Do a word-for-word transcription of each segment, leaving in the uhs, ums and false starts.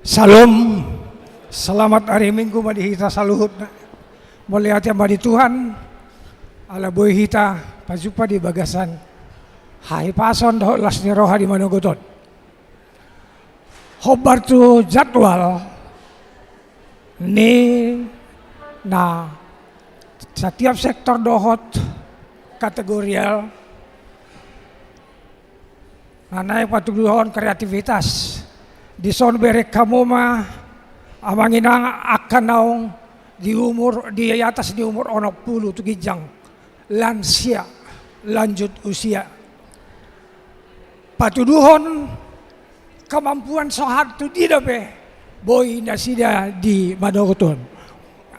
Syalom. Selamat ari Minggu ma di hita saluhutna. Mauliate ma di Tuhan ala boi hita pajumpa di bagasan hahipason dohot las ni roha di manogot on. Hombar tu jadwal ni na setiap sektor dohot kategorial na naeng patuduhon kreativitas. Dison bereng hamu ma amang inang angka naung di umur, di atas ni umur onom pulu tu ginjang lansia, lanjut usia. Patuduhon kemampuan so hea tu dia dope boi nasida di manogot on.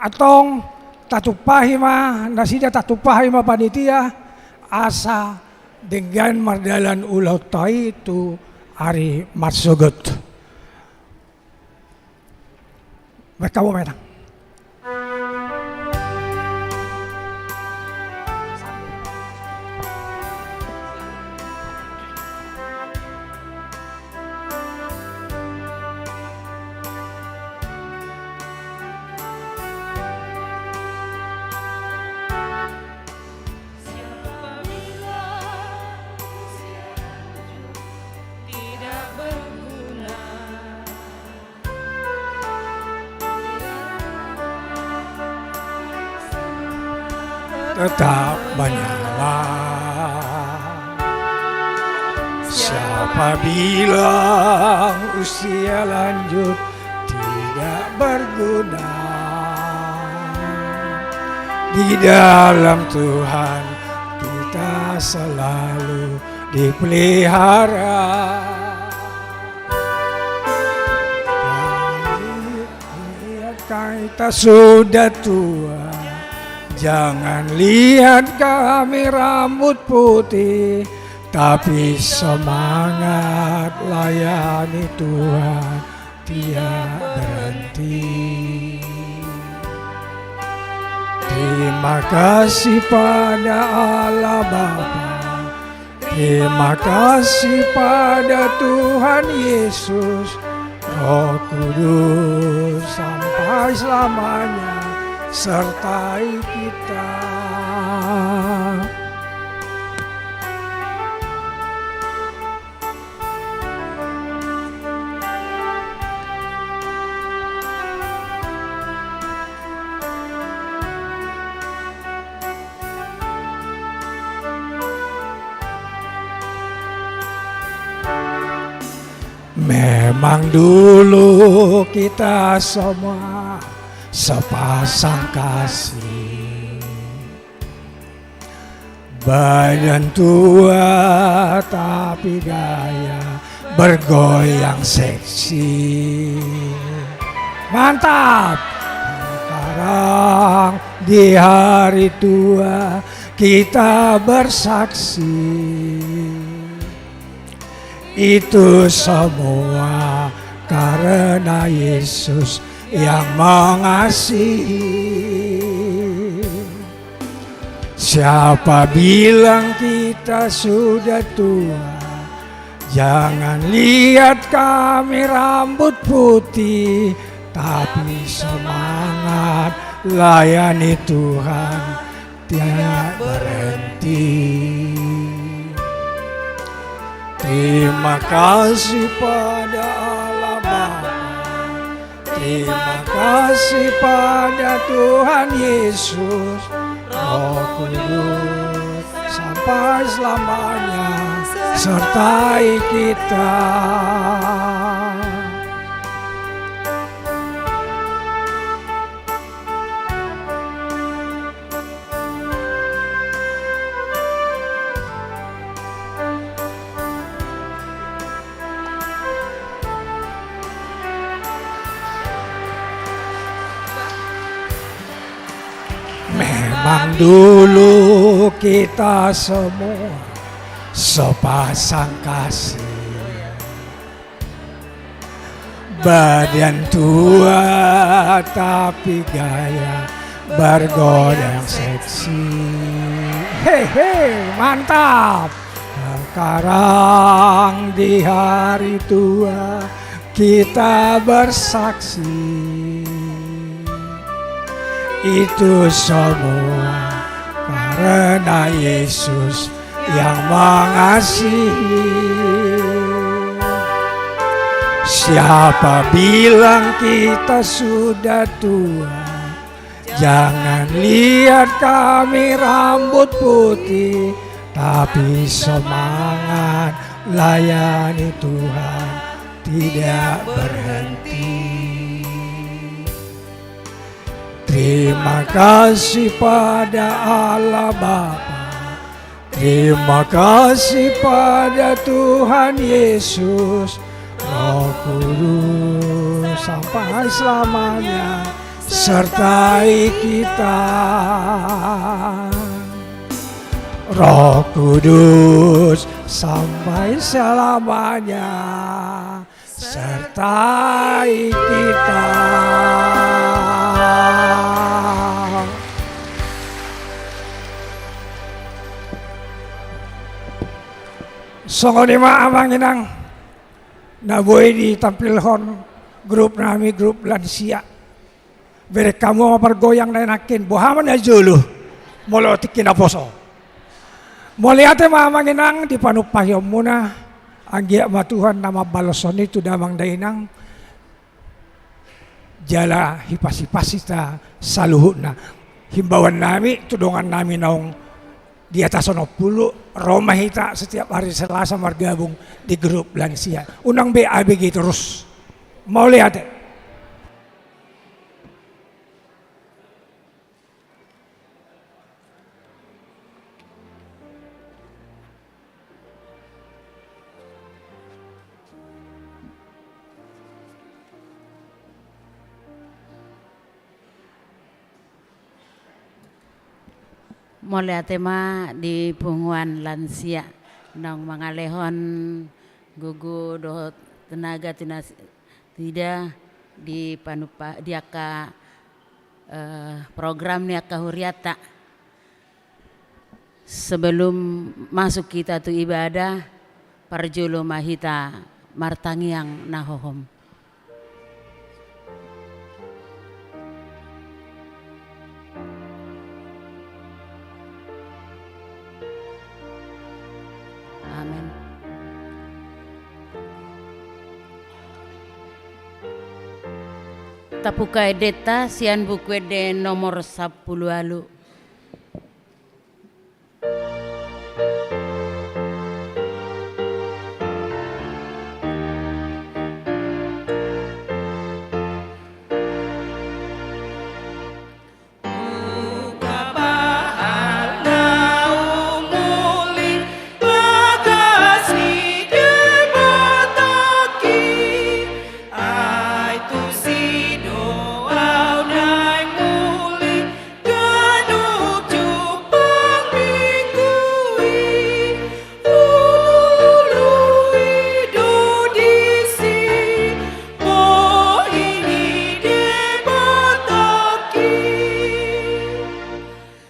Antong tatumpahi ma nasida, tatumpahi ma panitia asa denggan mardalan ulaonta i tu ari marsogot. Bereng hamu ma inang. Tetap menyala. Siapa bilang usia lanjut tidak berguna? Di dalam Tuhan kita selalu dipelihara. Kita sudah tua, jangan lihat kami rambut putih, tapi semangat layani Tuhan tiada berhenti. Terima kasih pada Allah Bapa, terima kasih pada Tuhan Yesus, Roh Kudus sampai selamanya sertai kita. Memang dulu kita semua sepasang kasih. Badan tua tapi gaya bergoyang seksi. Mantap. Sekarang di hari tua kita bersaksi. Itu semua karena Yesus yang mengasihi. Siapa bilang kita sudah tua? Jangan lihat kami rambut putih, tapi semangat layani Tuhan tiada berhenti. Terima kasih pada Allah Bapa, terima kasih pada Tuhan Yesus, Roh Kudus sampai selamanya sertai kita. Memang dulu kita semua sepasang kasih. Badan tua tapi gaya bergoyang seksi. Hehe, mantap. Sekarang di hari tua Kita bersaksi, itu semua karena Yesus yang mengasihi. Siapa bilang kita sudah tua? Jangan lihat kami rambut putih, tapi semangat layani Tuhan tidak berhenti. Terima kasih pada Allah Bapa, terima kasih pada Tuhan Yesus, Roh Kudus sampai selamanya sertai kita. Roh Kudus sampai selamanya sertai kita. Songon i ma amang inang na boi ditampilhon grup nami, grup lansia. Bereng hamu ma pargoyang na nangkin, boha ma na jolo molo tingki naposo. Mauliate ma amang inang di panumpahionmuna. Anggiat ma Tuhan na mambaloshon i tu damang dainang jala hipas-hipas hita saluhutna. Himbauan nami tu dongan nami naung di atas onom pulu, ro ma hita setiap hari Selasa margabung di grup lansia. Unang be A B G terus. Mauliate. Mauliate ma di punguan lansia naung mangalehon gogo dohot tenaga tu nasida di panumpa-, di angka, eh, program ni angka hurianta. Sebelum masuk hita tu ibadah, parjolo ma hita martangiang na hohom. Amen. Tabuka endenta sian Buku Ende nomor sampulu ualu. Ai tusi do au naeng muli ganup jumpang Minggu i. Ului do disi bohi ni Debata i.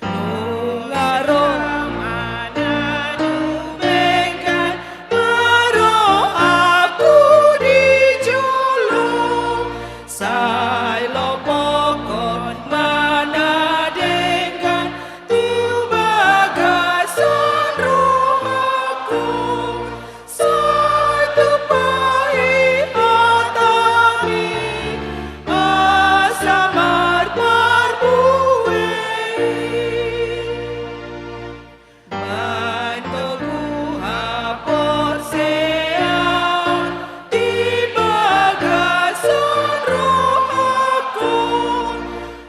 Nunga ro ma na dumenggan ma rohangku di jolo, sai lopokhon ma na denggan tu bagasan rohangku. Sai tumpahi hataMi asa marparbue. Baen togu haporseaon di bagasan rohangku.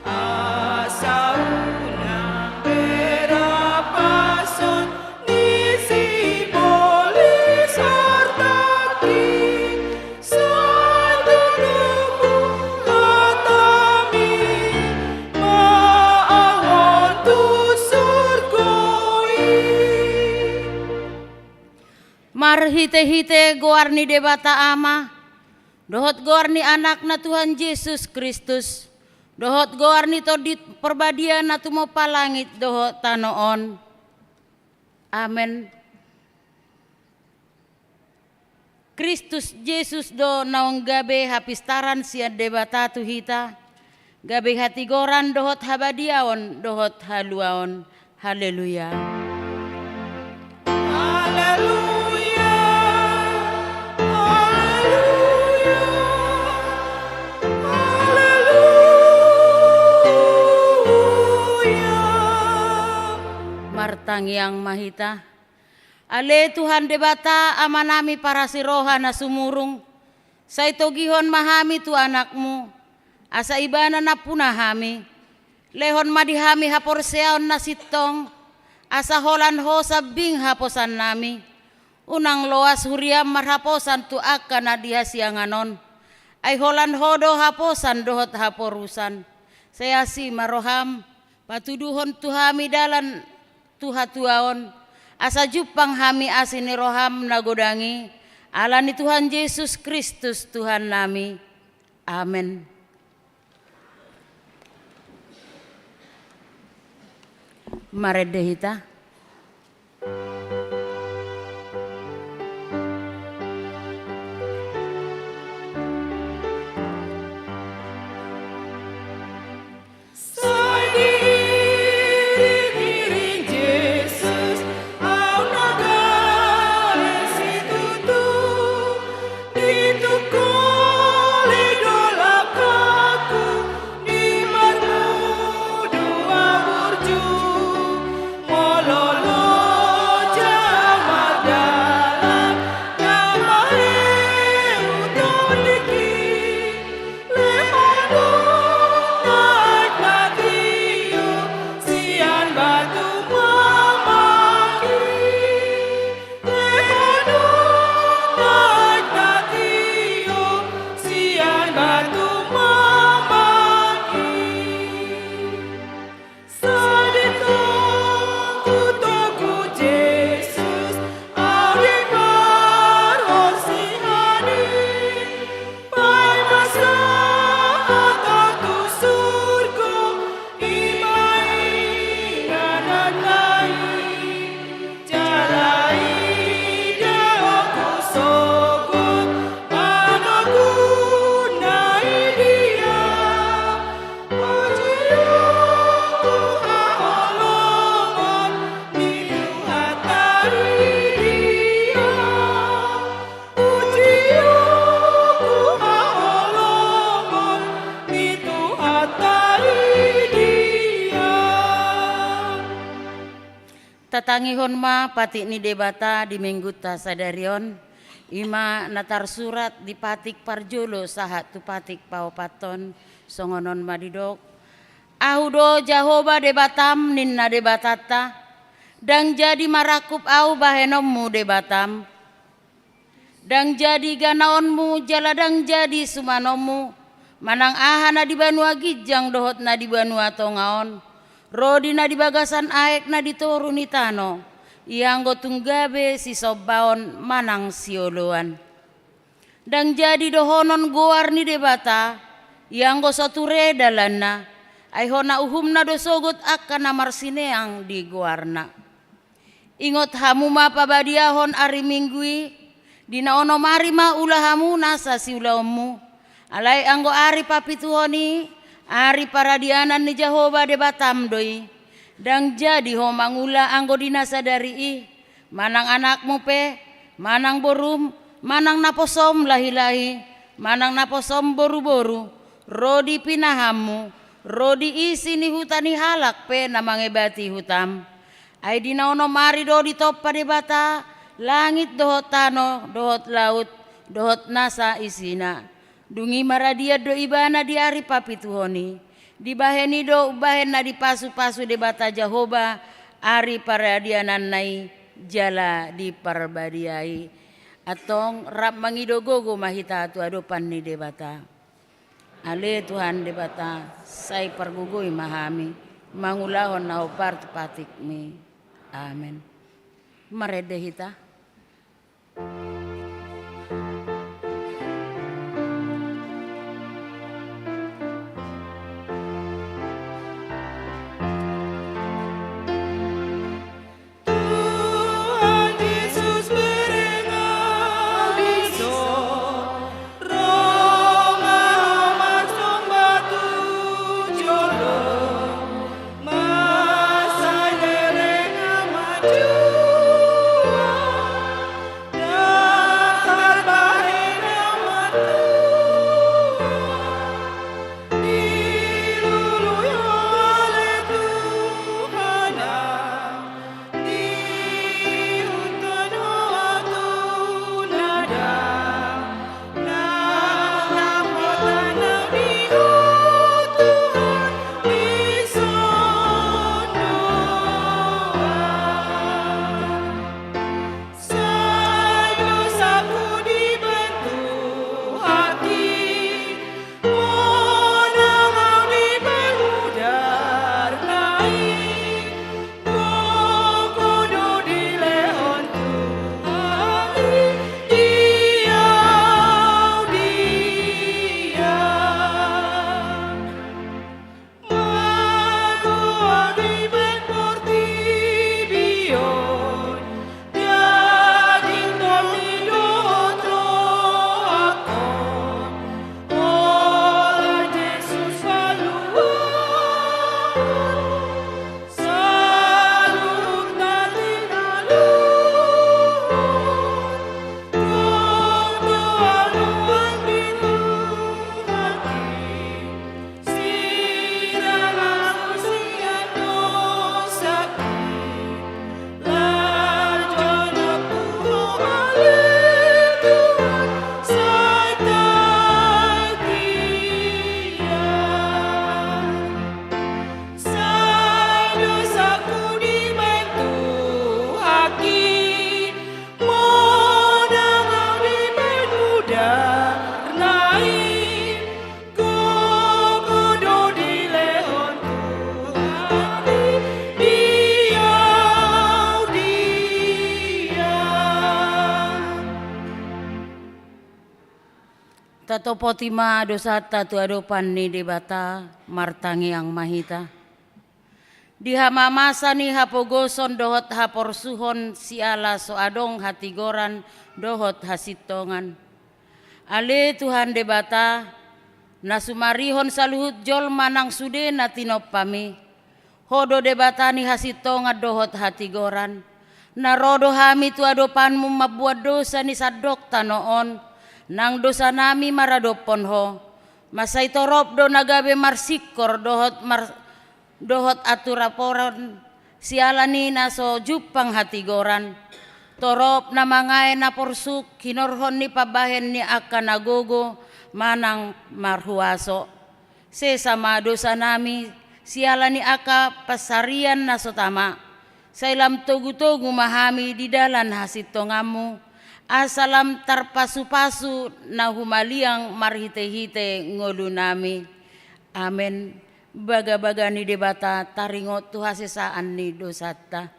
Asa unang be ra pason ni sibolis artangki, sai tuduhon hataMi ma au on tu surgo i. Marhitehite goar ni Debata Ama, dohot goar ni AnakNa Tuhan Jesus Kristus, dohot goar ni Tondi Parbadia na tumompa langit dohot tano on. Amen. Kristus Jesus do naung gabe hapistaran sian Debata tu hita, gabe hatigoran dohot habadiaon dohot haluaon. Haleluya. Haleluya. Haleluya. Haleluya. Martangiang ma hita. Ale Tuhan Debata, Amanami parasiroha na sumurung, sai togihon ma hami tu Anakmu, asa Ibana nampuna hami. Lehon ma di hami haporseaon na sintong, asa holan Ho sambing haposannami. Unang loas huriam marhaposan tu angka na di hasiangan on, ai holan Ho do haposan dohot haporusan. Sai asi ma roham, patuduhon tu hami dalan tu hatuaon, asa jumpang hami asi ni roham na godang i, ala ni Tuhan Jesus Kristus Tuhannami. Amen. Marende hita. Sai diiring-iring Jesus, au na gale situtu, ditungkoli do langkangku, di marmudu au burju, molo loja au mardalan, na maheu tondingki. Saditung ku togu Jesus, au diparhorsihan i. Paima sahat au tu surgo, i ma ingananna i. Jala i do husogot panoguna i dia. Puji Ho tu haholongon ni Tuhanta i dia. Puji Ho tu haholongon ni Tuhanta i dia. Tatangihon ma patik ni Debata di Minggunta sadari on, i ma na tarsurat di patik parjolo sahat tu patik paopathon, songon on ma didok: Ahu do Jahowa Debatam, ninna Debatanta, ndang jadi marangkup Ahu bahenonmu Debatam. Ndang jadi ganaonmu jala ndang jadi sumanonmu, manang aha na di banua ginjang dohot na di banua tonga on, ro di na di bagasan aek na di toru ni tano, ianggo tung gabe sisombaon manang sioloan. Ndang jadi dohonon goar ni Debata, ianggo so ture dalanna, ai hona uhumna do sogot angka na marsineang di goarna. Ingot hamu ma pabadiahon ari Minggu i, di na onom ari ma ula hamu nasa siulaonmu. Alai anggo ari papituhon i, ari paradianan ni Jahowa Debatam do i. Ndang jadi ho mangula anggo di na sadari i, manang anakmu pe, manang borum, manang naposom lahi-lahi, manang naposom boru-boru, ro di pinahanmu, ro di isi ni huta ni halak pe na mangebati hutam. Ai di na onom ari do ditompa Debata langit dohot tano dohot laut dohot nasa isina. Dung i maradian do Ibana di ari papituhon i. Dibahen i do umbahen na dipasu-pasu Debata Jahowa ari paradiananna i jala diparbadiai. Antong rap mangido gogo ma hita tu adopan ni Debata. Ale Tuhan Debata, sai pargogoi ma hami mangulahon na hombar tu patikmi. Amen. Marende hita. Tuhan Jesus, berengau di so Tatopoti ma dosanta tu adopan ni Debata, martangiang ma hita. Di hamamasa ni hapogoson dohot haporsuhon siala so adong hatigoran dohot hasintongan. Ale Tuhan Debata, na sumarihon saluhut jolma nang sude na tinompami. Ho do Debata ni hasintongan dohot hatigoran. Na ro do hami tu adopanmu mamboan dosa ni sandok tano on, nang dosanami maradophon ho. Mansai torop do na gabe marsingkor dohot mar-, dohot aturaporan, siala ni na so jumpang hatigoran. Torop na mangae na porsuk hinorhon ni pambahen ni angka na gogo manang marhuaso. Sesa ma dosanami, siala ni angka pansarian na so tama. Sai lam togu-togu ma hami di dalan hasintonganmu, asa lam tarpasu-pasu na humaliang marhite-hite ngolunami. Amen. Bagabaga ni Debata taringot tu hasesaan ni dosanta.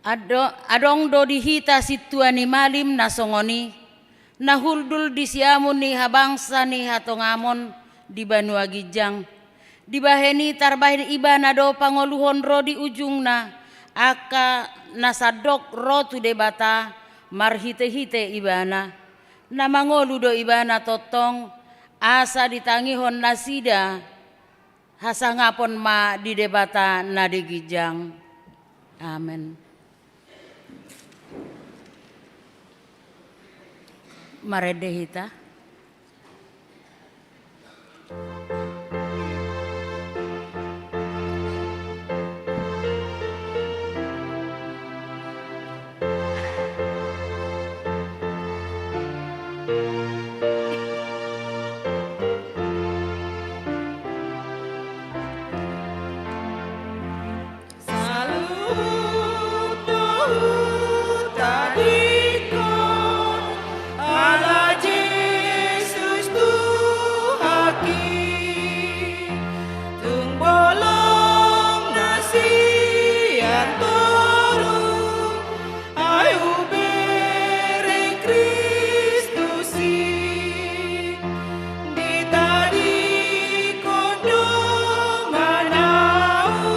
Ado-, adong do di hita sintua ni malim na songon i, na hundul di siamun ni habangsa ni hatongamon di banua ginjang. Dibahen i tarbahen ibana do pangoluhon ro di ujungna, angka na sandok ro tu Debata marhite-hite ibana. Na mangolu do ibana tongtong, asa ditangihon nasida hasangapon ma di Debata na di ginjang. Amen. Marende hita. Saluhut do hutadingkon ala Jesus Tuhanki, tung bolong na sian toru, ai hubereng Kristus i. Ditadingkon dongan ahu,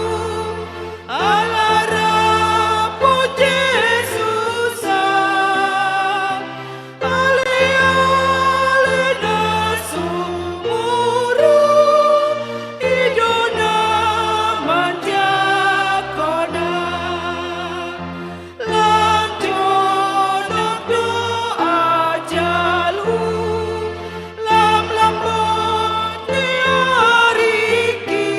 ala rap Jesus am, ale-ale na sumurung, i do na manjangkon ahu. Lam jonok do ajalhu, lam lambok ni aringki,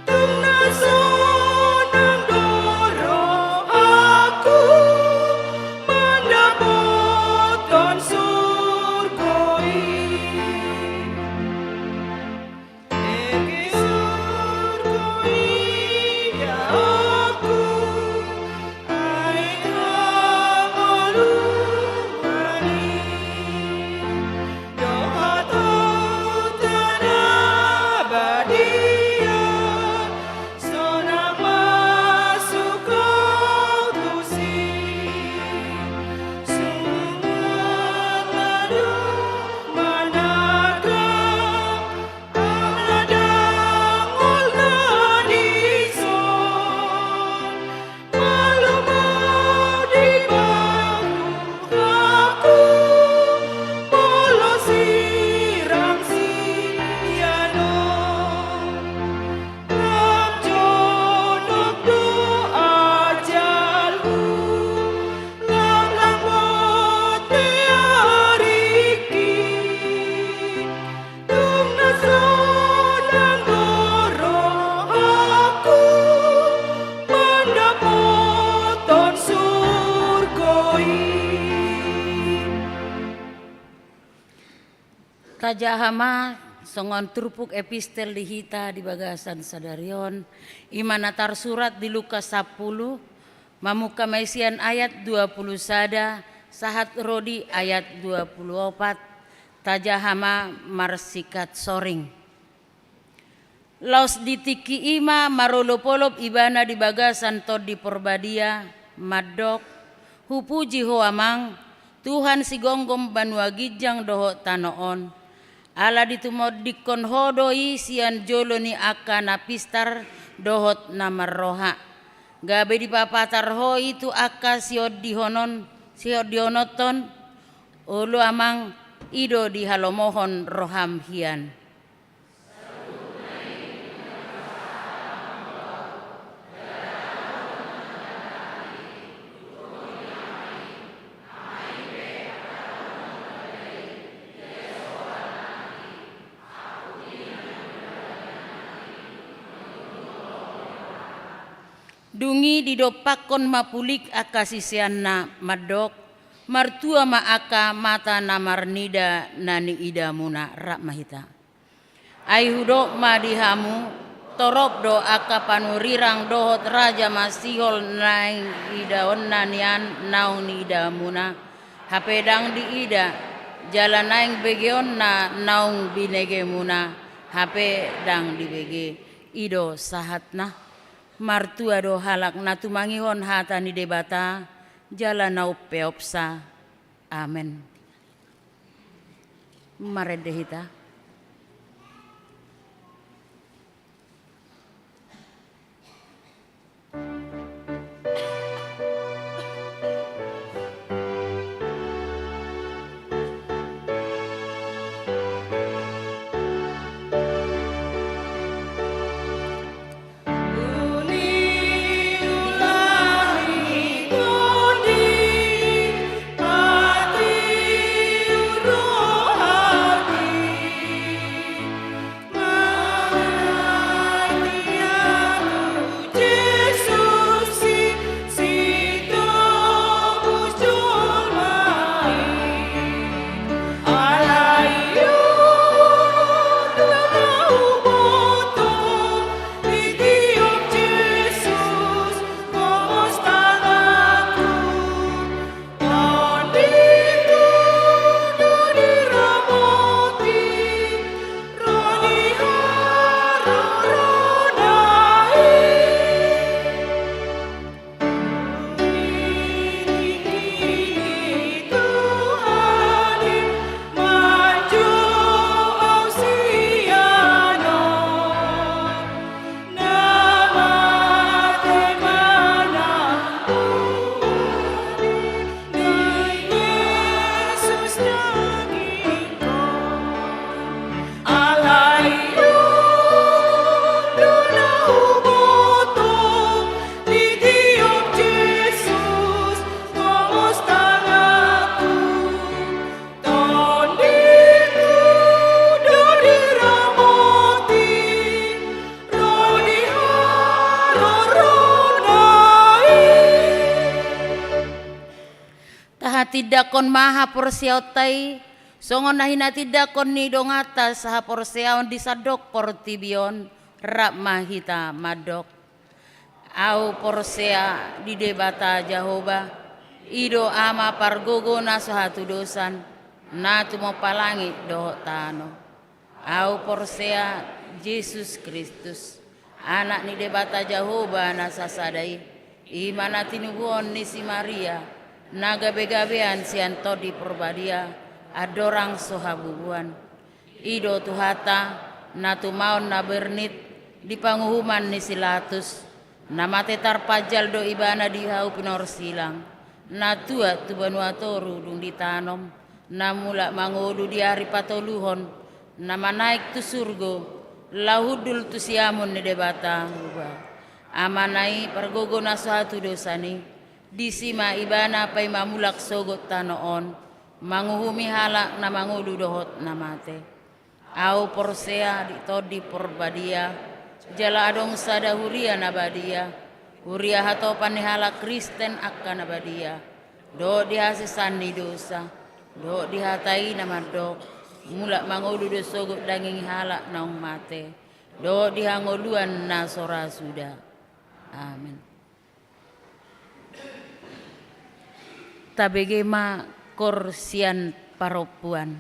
tung na sonang do rohangku mandapothon surgo i. Ege surgo i jaoku, ai hangoluan i, dohot hata na badia, sonang masuk au tusi. Sunat na do manangkang, ala dangol na dison. Malum ma di batu aku, molo sirang sian on. Lam jonok do ajalhu, lam lambok ni aringki, tung na sonang do rohangku mandapothon surgo i. Tajaha ma songon turpuk epistel di hita di bagasan sadari on, i ma na tarsurat di Lukas sampulu, mamungka ma i sian ayat dua pulu sada sahat ro di ayat dua pulu opat. Tajaha ma marsikat soring. Laos di tingki i ma marolopolop ibana di bagasan Tondi Porbadia, mandok: Hupuji Ho Amang, Tuhan sigomgom banua ginjang dohot tano on. Ala ditumondingkon Ho do i sian jolo ni angka na pistar dohot na marroha. Gabe dipapatar Ho i tu angka siondihonon, siondihononhon. Olo Amang, i do dihalomohon roham hian. Dung i didompakkon ma pulik angka siseanna, mandok: Martua ma angka mata na marnida na niidamuna. Rap ma hita. Ai hudok ma di hamu, torop do angka panurirang dohot raja masihol naeng idaonna nian naung niidamuna, hape ndang diida, jala naeng begeonna naung binegemuna, hape ndang dibege. I do sahatna. Martua do halak na tumangihon hata ni Debata jala na umpeopsa. Amen. Marende hita. Tahatindangkon ma haporseaonta i, songon na hinatindangkon ni donganta sahaporseaon di sandok portibi on. Rap ma hita mandok: Ahu porsea di Debata Jahowa, i do Ama pargogo na so hatudosan, na tumompa langit dohot tano. Ahu porsea Jesus Kristus, Anak ni Debata Jahowa na sasada i, i ma na tinubuhon ni si Maria, na gabegabean sian Tondi Porbadia, andorang so habubuhan. I do Tuhanta, na tumaon na bernit di panguhuman ni si Latus, na mate tarpanjal do Ibana di hau pinorsilang, na tuat tu banua toru dung ditanom, na mulak mangolu di ari patoluhon, na manaek tu surgo, laho hundul tu siamun ni Debata Jahowa, Amana i pargogo na so hatudosan i. Disi ma Ibana paima mulak sogot tano on, manguhumi halak na mangolu dohot na mate. Ahu porsea di Tondi Porbadia, jala adong sada huria na badia, huria hatopan ni halak Kristen angka na badia, dohot di hasesaan ni dosa, dohot di hata i na mandok: Mulak mangolu do sogot daging ni halak naung mate, dohot di hangoluan na so ra suda. Amen. Tabege ma koor sian parompuan.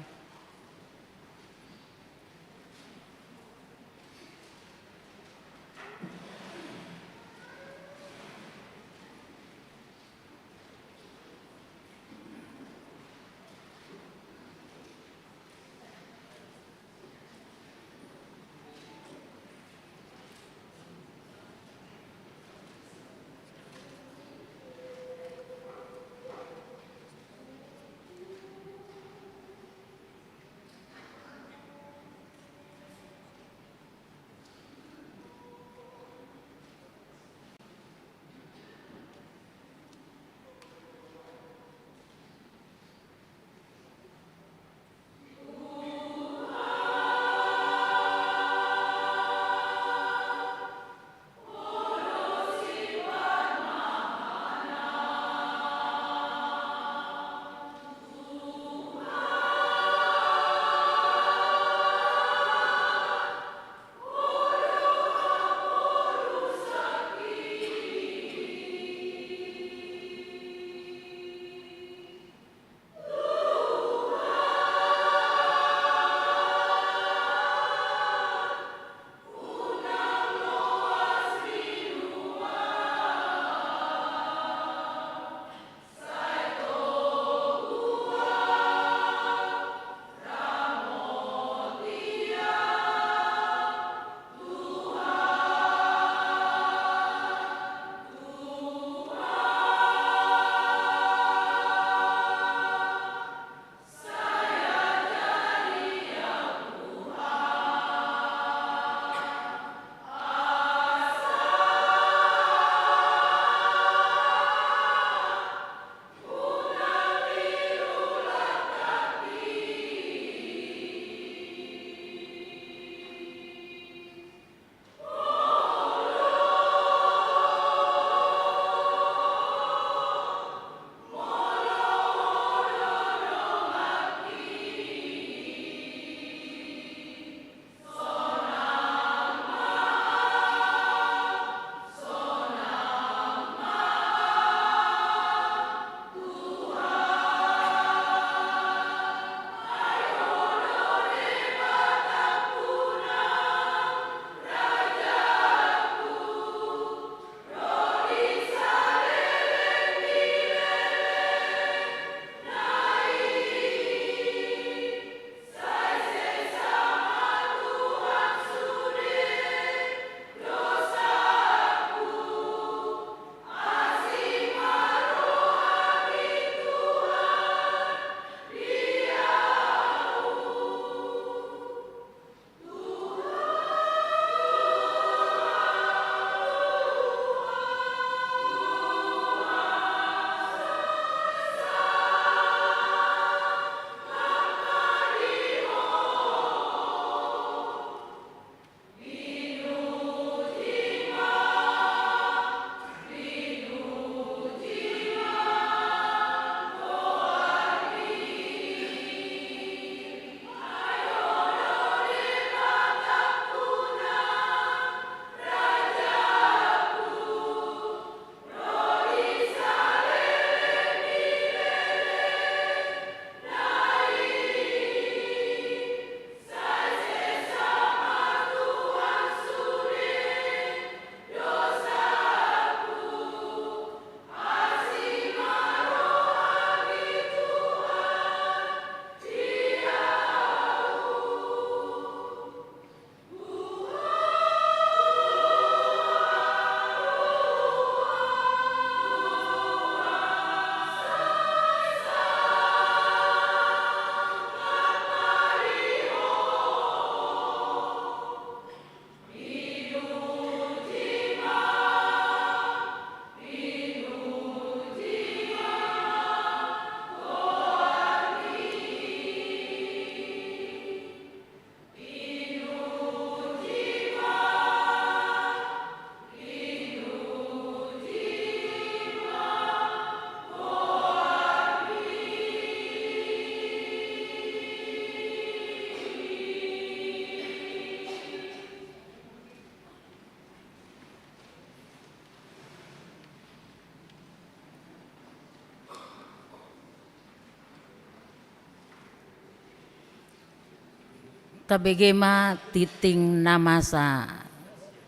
Tabege ma tingting na masa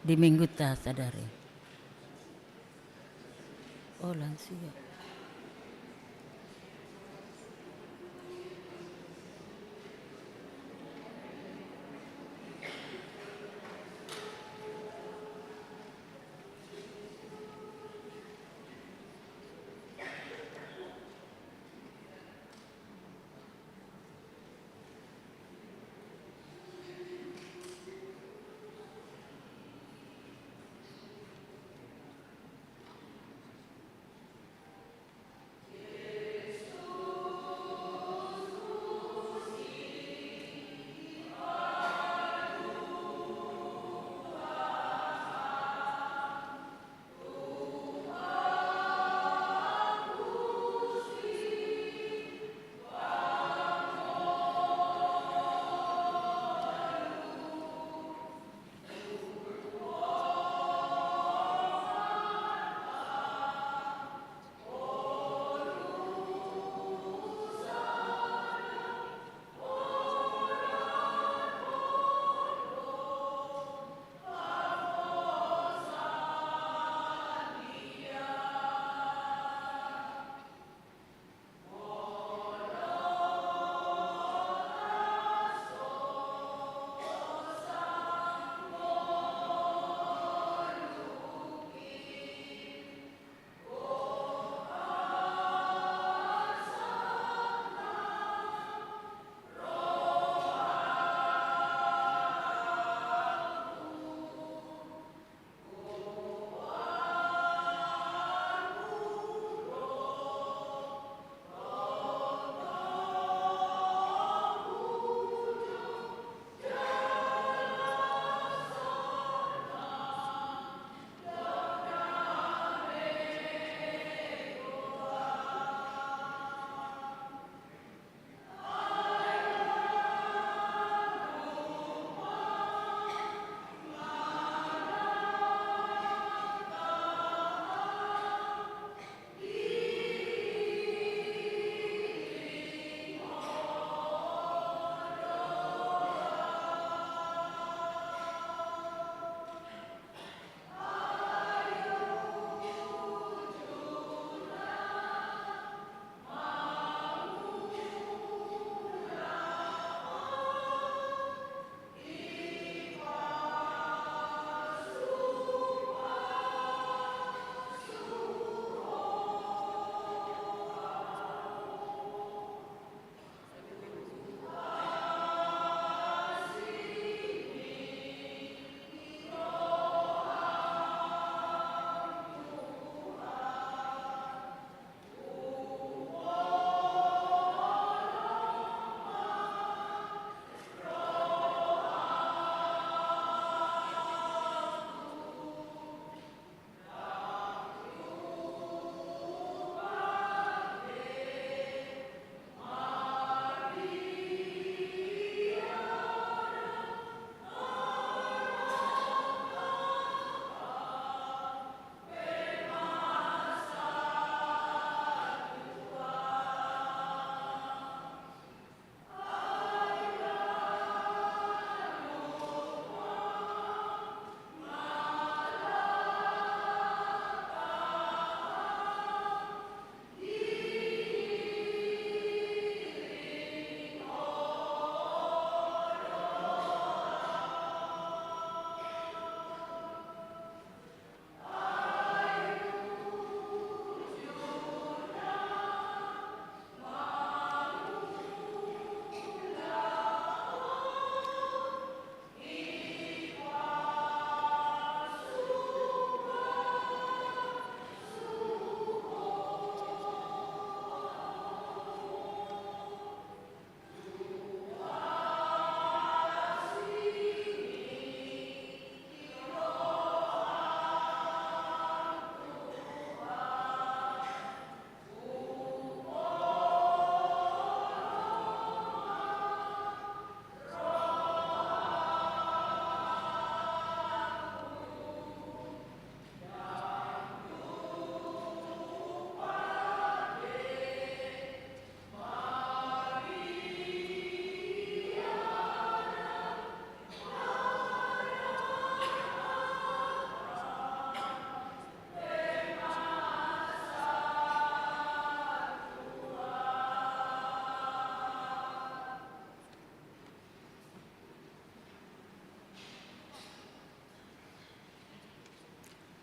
di Minggunta sadari. Oh, lansia.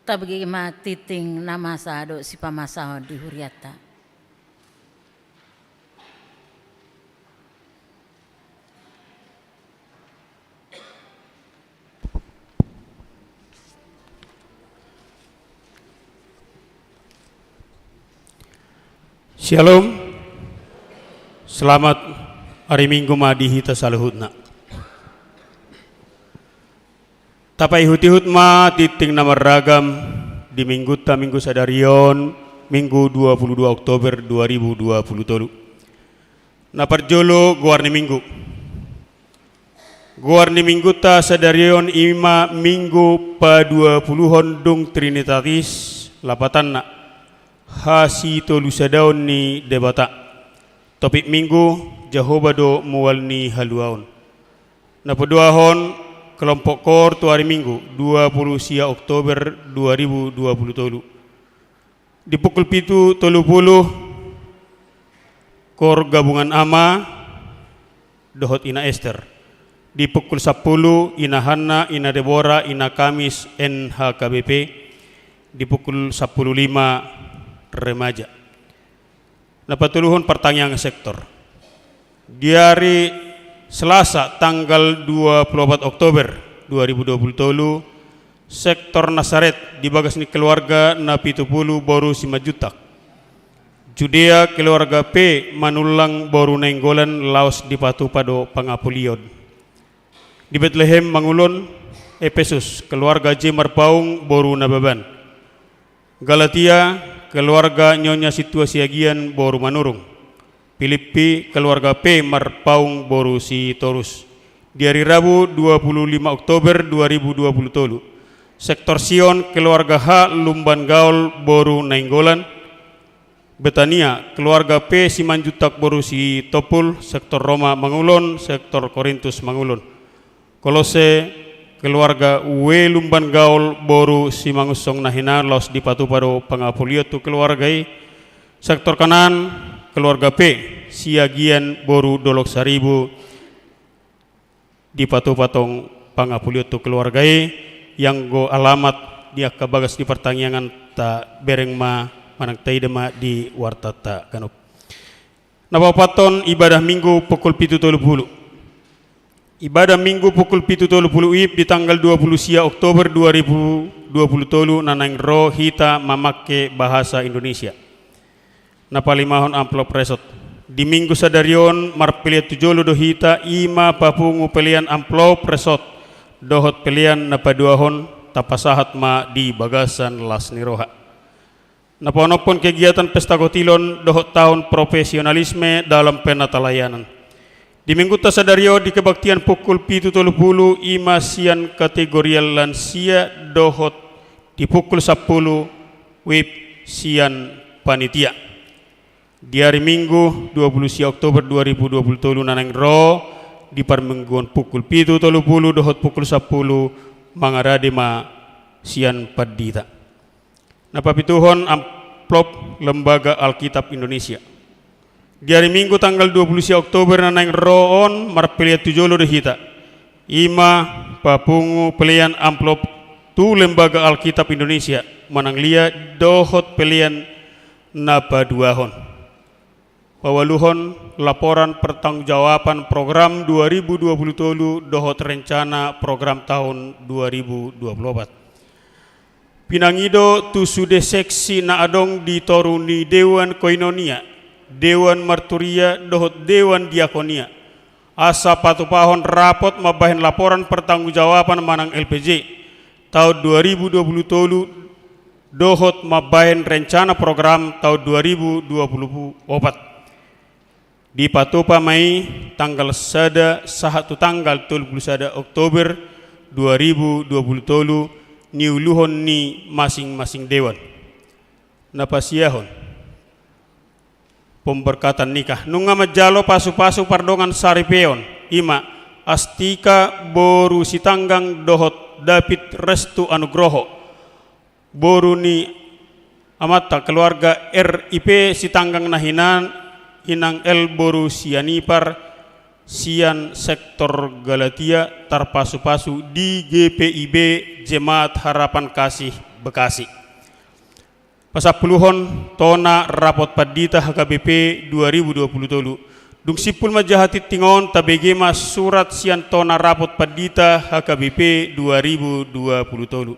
Tabege ma tingting na masa dohot sipamasaon di hurianta. Syalom. Selamat ari Minggu ma di hita saluhutna. Tapaihut-ihut ma tingting na marragam di Minggunta Minggu sadari on, Minggu dua puluh dua Oktober dua ribu dua puluh tolu. Na parjolo, goar ni Minggu. Goar ni Minggunta sadari on i ma Minggu paduapuluhon dung Trinitatis, lapatanna, hasitolusadaon ni Debata. Topik Minggu, Jahowa do mual ni haluaon. Na paduahon, kelompok koor tu ari Minggu, dua puluh sia Oktober dua ribu dua puluh tolu. Di pukul pitu tolu puluh, koor gabungan Ama dohot Ina Ester. Di pukul sampulu, Ina Hanna, Ina Debora, Ina Kamis, N H K B P. Di pukul sampulu lima, remaja. Na patoluhon, partangiangan sektor. Di ari Selasa tanggal dua puluh opat Oktober dua ribu dua puluh tolu, sektor Nasaret di bagas ni keluarga Napitupulu boru Simanjuntak. Judea, keluarga P Manullang boru Nainggolan, laos dipatupa do pangapulion. Di Betlehem Mangulon, Epesus, keluarga J Marpaung boru Nababan. Galatia, keluarga Nyonya Sintua Siagian boru Manurung. Pilippi, keluarga P Marpaung boru Sitorus. Di ari Rabu dua puluh lima Oktober dua ribu dua puluh tolu, sektor Sion, keluarga H Lumban Gaol boru Nainggolan. Betania, keluarga P Simanjuntak boru Sitompul, sektor Roma Mangulon, sektor Korintus Mangulon. Kolose, keluarga W Lumban Gaol boru Simangunsong na hinan, laos dipatupa do pangapulion tu keluarga i. Sektor Kanaan, keluarga P Siagian boru Dolok Saribu, dipatupa tong pangapulion tu keluarga i. Ianggo alamat di angka bagas ni partangianganta, bereng ma manang taida ma di wartanta ganup. Na paopathon, ibadah Minggu pukul pitu tolu puluh. Ibadah Minggu pukul pitu tolu puluh I P di tanggal dua puluh sia Oktober dua ribu dua puluh tolu na naeng ro hita mamangke bahasa Indonesia. Na palimahon, amplop resort. Di Minggu sadari on marpelean tu jolo do hita, i ma papungu pelean amplop resort dohot pelean na paduahon, tapasahat ma di bagasan las ni roha. Na paonomhon, kegiatan pesta kotilon dohot taon profesionalisme dalam penatalayanan. Di Minggunta sadari on di kebaktian pukul pitu tolu puluh, i ma sian kategorial lansia dohot di pukul sampulu W I P sian panitia. Di ari Minggu dua puluh sia Oktober dua ribu dua puluh tolu na naeng ro, di parmingguon pukul pitu tolu puluh dohot pukul sampulu, mangarade ma sian pandita. Na papituhon, amplop Lembaga Alkitab Indonesia. Di ari Minggu tanggal dua puluh sia Oktober na naeng ro on marpelean tu jolo do hita, i ma papungu pelean amplop tu Lembaga Alkitab Indonesia, manang lia dohot pelean na paduahon. Paualuhon, laporan pertanggungjawaban program dua ribu dua puluh tolu dohot rencana program taon dua ribu dua puluh opat. Pinangido tu sude seksi na adong di toru ni Dewan Koinonia, Dewan Marturia dohot Dewan Diakonia, asa patupahon rapot mambahen laporan pertanggungjawaban manang L P J taon dua ribu dua puluh tolu dohot mambahen rencana program taon dua ribu dua puluh opat. Dipatupa ma i tanggal sada sahat tu tanggal tolu puluh sada Oktober dua ribu dua puluh tolu, niuluhon ni masing-masing dewan. Na pasiahon, pemberkatan nikah. Nunga manjalo pasu-pasu pardongan saripeon, i ma Astika boru Sitanggang dohot David Restu Anugroho, boru ni amanta, keluarga R I P Sitanggang na hinan, Inang L boru Sianipar, sian sektor Galatia tarpasupasu di G P I B Jemaat Harapan Kasih Bekasi. Pasampuluhon, tona rapot pandita H K B P dua ribu dua puluh tolu. Dung simpul manjaha tingting on, tabege ma surat sian tona rapot pandita H K B P dua ribu dua puluh tolu.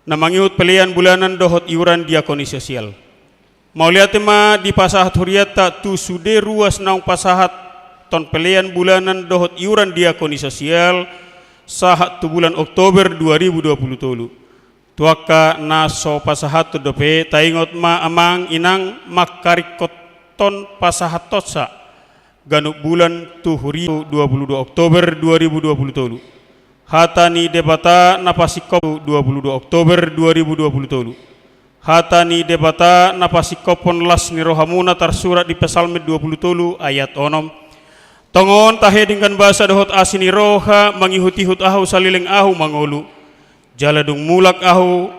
Na mangihut pelean bulanan dohot iuran diakoni sosial. Mauliate ma dipasahat hurianta tu sude ruas naung pasahathon pelean bulanan dohot iuran diakoni sosial sahat tu bulan Oktober dua ribu dua puluh tolu. Tu angka na so pasahathon dope, taingot ma amang inang mangkaringkothon pasahathonsa ganup bulan tu huria dua puluh dua Oktober dua ribu dua puluh tolu. Hata ni Debata na pasingkop dua puluh dua Oktober dua ribu dua puluh tolu. Hata ni Debata na pasingkophon las ni rohamuna tarsurat di Psalmen dua puluh tolu ayat onom. Tongon tahe denggan basa dohot asi ni roha mangihut-ihut ahu saleleng ahu mangolu. Jala dung mulak ahu,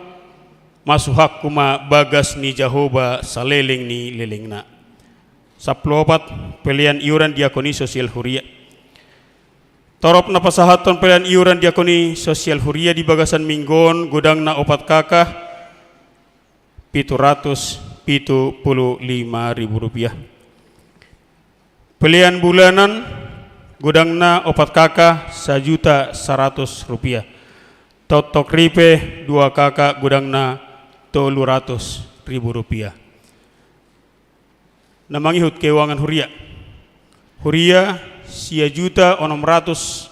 masuhakku ma bagas ni Jahowa saleleng ni lelengna. Sampulu opat, pelean iuran diakoni sosial huria. Torop na pasahathon pelean iuran diakoni sosial huria di bagasan minggu on godangna opat K K, pitu ratus pitu puluh lima ribu rupiah. Pelean bulanan godangna opat K K, sajuta saratus rupiah. Toktok ripe dua K K, godangna tolu ratus ribu rupiah. Na mangihut keuangan huria. Huria, sia juta onom ratus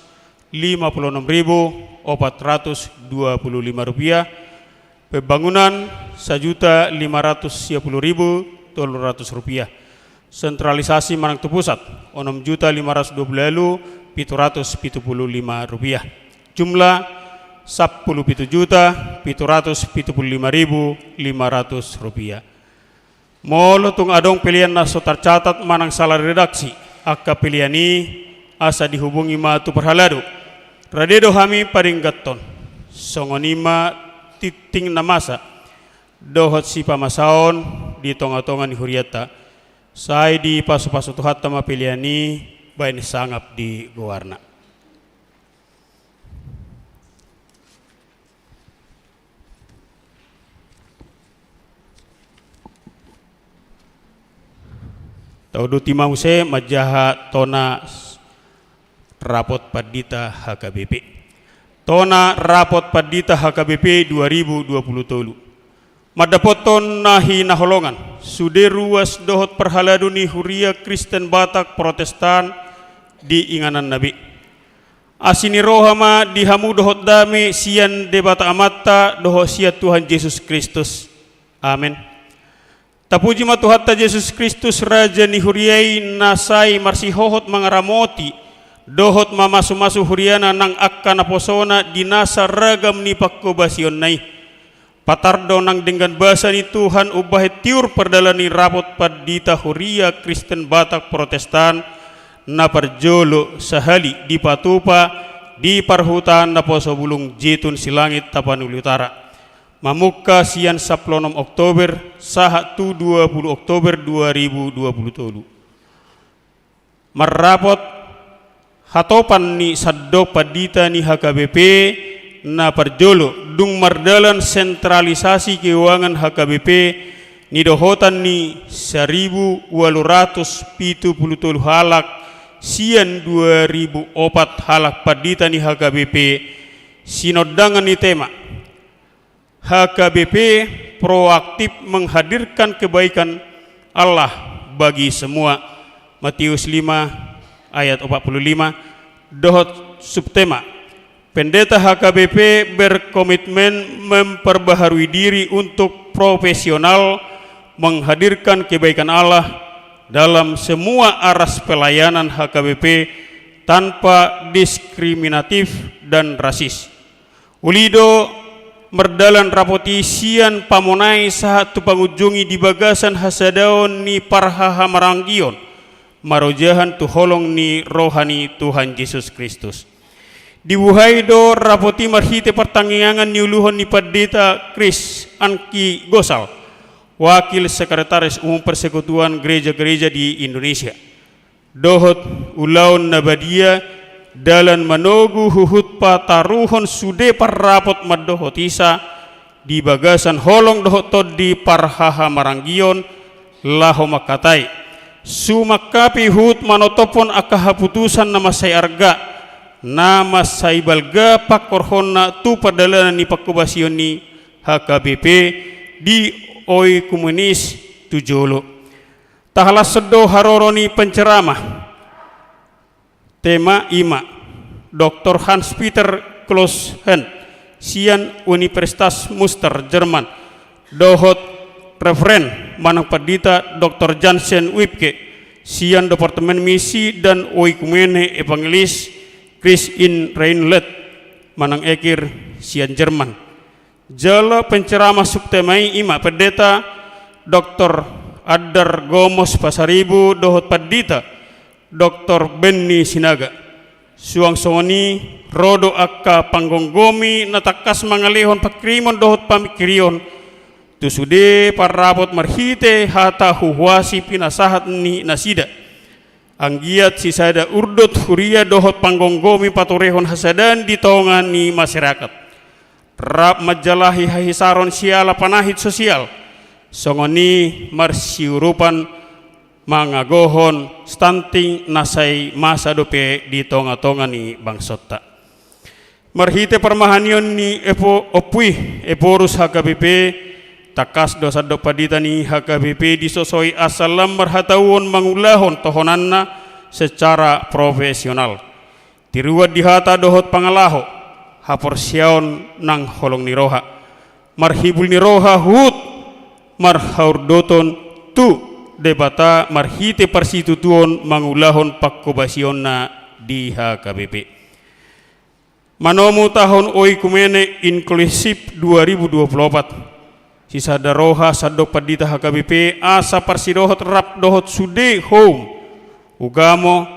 lima puluh onom ribu opat ratus dua puluh lima rupiah. Pembangunan, sajuta lima ratus sia puluh ribu tolu ratus rupiah. Sentralisasi manang tu pusat, onom juta lima ratus dua puluh walu pitu ratus pitu puluh lima rupiah. Jumlah, sampulu pitu juta pitu ratus pitu puluh lima ribu lima ratus rupiah. Molo tung adong pelean na so tarcatat manang sala redaksi angka pelean i, asa dihubungi ma tu parhalado. Rade do hami padengganhon. Songon i ma tingting na masa dohot sipamasaon di tonga-tonga ni hurianta. Sai dipasupasu Tuhanta ma pelean i baen sangap di goarna. Tauduti ma muse manjaha tona rapot pandita H K B P. Tona rapot pandita H K B P dua ribu dua puluh tolu. Mandapothon na hinaholongan, sude ruas dohot parhalado ni Huria Kristen Batak Protestan di ingananna be. Asi ni roha ma di hamu dohot dame sian Debata Amanta dohot sian Tuhan Jesus Kristus. Amen. Tapuji ma Tuhanta Jesus Kristus, Raja ni huria i, na sai marsihohot mangaramoti dohot mamasumasu huriana nang angka naposona di nasa ragam ni pangkobasionna i. Patar do nang denggan basa ni Tuhan umbahen tiur pardalan ni rapot pandita Huria Kristen Batak Protestan na parjolo sahali dipatupa di parhutaan naposo Bulung Jetun Silangit, Tapanuli Utara, mamungka sian sampulu onom Oktober sahat tu dua puluh Oktober dua ribu dua puluh tolu. Marrapot hatopan ni sandok pandita ni H K B P na parjolo, dung mardalan sentralisasi keuangan H K B P, nidohotan ni saribu ualu ratus pitu puluh tolu halak sian dua ribu opat halak pandita ni H K B P, sinondangan ni tema. H K B P proaktif menghadirkan kebaikan Allah bagi semua, Matius lima ayat opat puluh lima, dohot subtema, Pendeta H K B P berkomitmen memperbaharui diri untuk profesional menghadirkan kebaikan Allah dalam semua aras pelayanan H K B P tanpa diskriminatif dan rasis. Uli do mardalan rapot i sian pamonai sahat tu pangunjungi di bagasan hasadaon ni parhahamaranggion, marojahan tu holong ni roha ni Tuhan Jesus Kristus. Dibuhai do rapot i marhite partangiangan niuluhon ni Pandita Chris Anki Gosal, Wakil Sekretaris Umum Persekutuan Gereja-Gereja di Indonesia. dohot ulaon na badia, dalan manogu huhut pataruhon sude parrapot mandohot isa, di bagasan holong dohot tondi parhahamaranggion, laho mangkatai. Sumangkapi huhut manotophon angka haputusan na mansai arga, na mansai balga pangkorhonna tu pardalanan ni pangkobasion ni H K B P di oikumenes tu jolo. Tahalashon do haroro ni penceramah. Tema i ma, Doktor Hans Peter Kloos-Hahn, sian Universitas Münster, Jerman, dohot Reveren manang Pandita Doktor Jansen Wiebke, sian Departemen Misi dan Oikumene Evangelis Christ im Rheinland, manang ekir sian Jerman. Jala penceramah subtema i i ma Pendeta Doktor Andar Gomos Pasaribu dohot Pandita Doktor Benny Sinaga. Suang songon i, ro do angka panggomgomi na tangkas mangalehon pangkirimon dohot pamingkirion tu sude parrapot marhite hata huhuasi pinasahat ni nasida. Anggiat sisada urdot huria dohot panggomgomi paturehon hasadaan di tonga ni masyarakat. Rap manjalahi hahisaron siala panahit sosial, songon i marsiurupan mangagohon stunting na sai masa dope di tonga-tonga ni bangsonta. Marhite parmahanion ni epo-, ompu i, Ephorus H K B P, tangkas do sandok pandita ni H K B P disosoi asa lam marhatauon mangulahon tohonanna secara profesional. Tiruan di hata dohot pangalaho, haporseaon nang holong ni roha, marhibul ni roha huhut marhaurdoton tu Debata marhite parsitutuon mangulahon pangkobasionna di H K B P. Manomu tahun oikumene inklusif dua ribu dua puluh opat. Sisada roha sandok pandita H K B P asa parsidohot rap dohot sude houm, ugamo,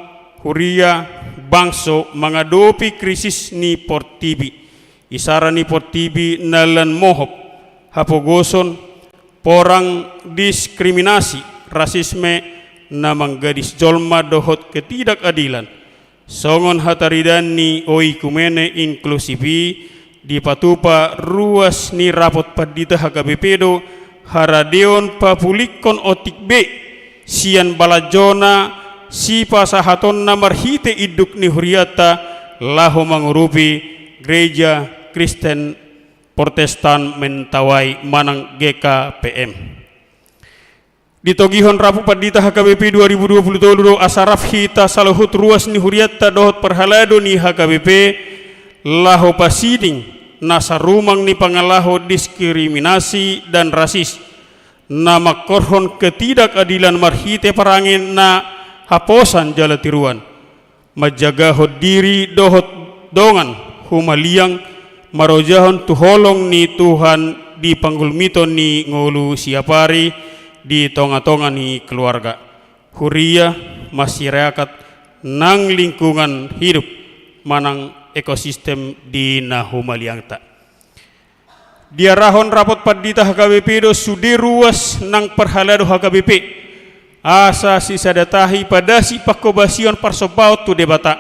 huria, bangso mangadopi krisis ni portibi. Isara ni portibi na lan mohop, hapogoson, porang, diskriminasi, rasisme, na manggadis jolma dohot ketidakadilan. Songon hataridaan ni oikumene inklusif i, dipatupa ruas ni rapot pandita H K B P do haradeon papulikkon otik be sian balanjona sipasahatonna marhite induk ni hurianta laho mangurupi Gereja Kristen Protestan Mentawai manang G K P M. Ditogihon rapot pandita H K B P dua ribu dua puluh tolu do asa rap hita saluhut ruas ni hurianta dohot parhalado ni H K B P laho pasiding nasa rumang ni pangalaho diskriminasi dan rasis, na mangkorhon ketidakadilan marhite parange na haposan jala tiruan. Manjagahon diri dohot dongan humaliang marojahon tu holong ni Tuhan di panggulmiton ni ngolu siapari di tonga-tonga ni keluarga, huria, masyarakat, nang lingkungan hidup manang ekosistem di na humaliangta. Diarahon rapot pandita H K B P do sude ruas nang parhalado H K B P, asa sisada tahi padasi pangkobasion parsombaon tu Debata,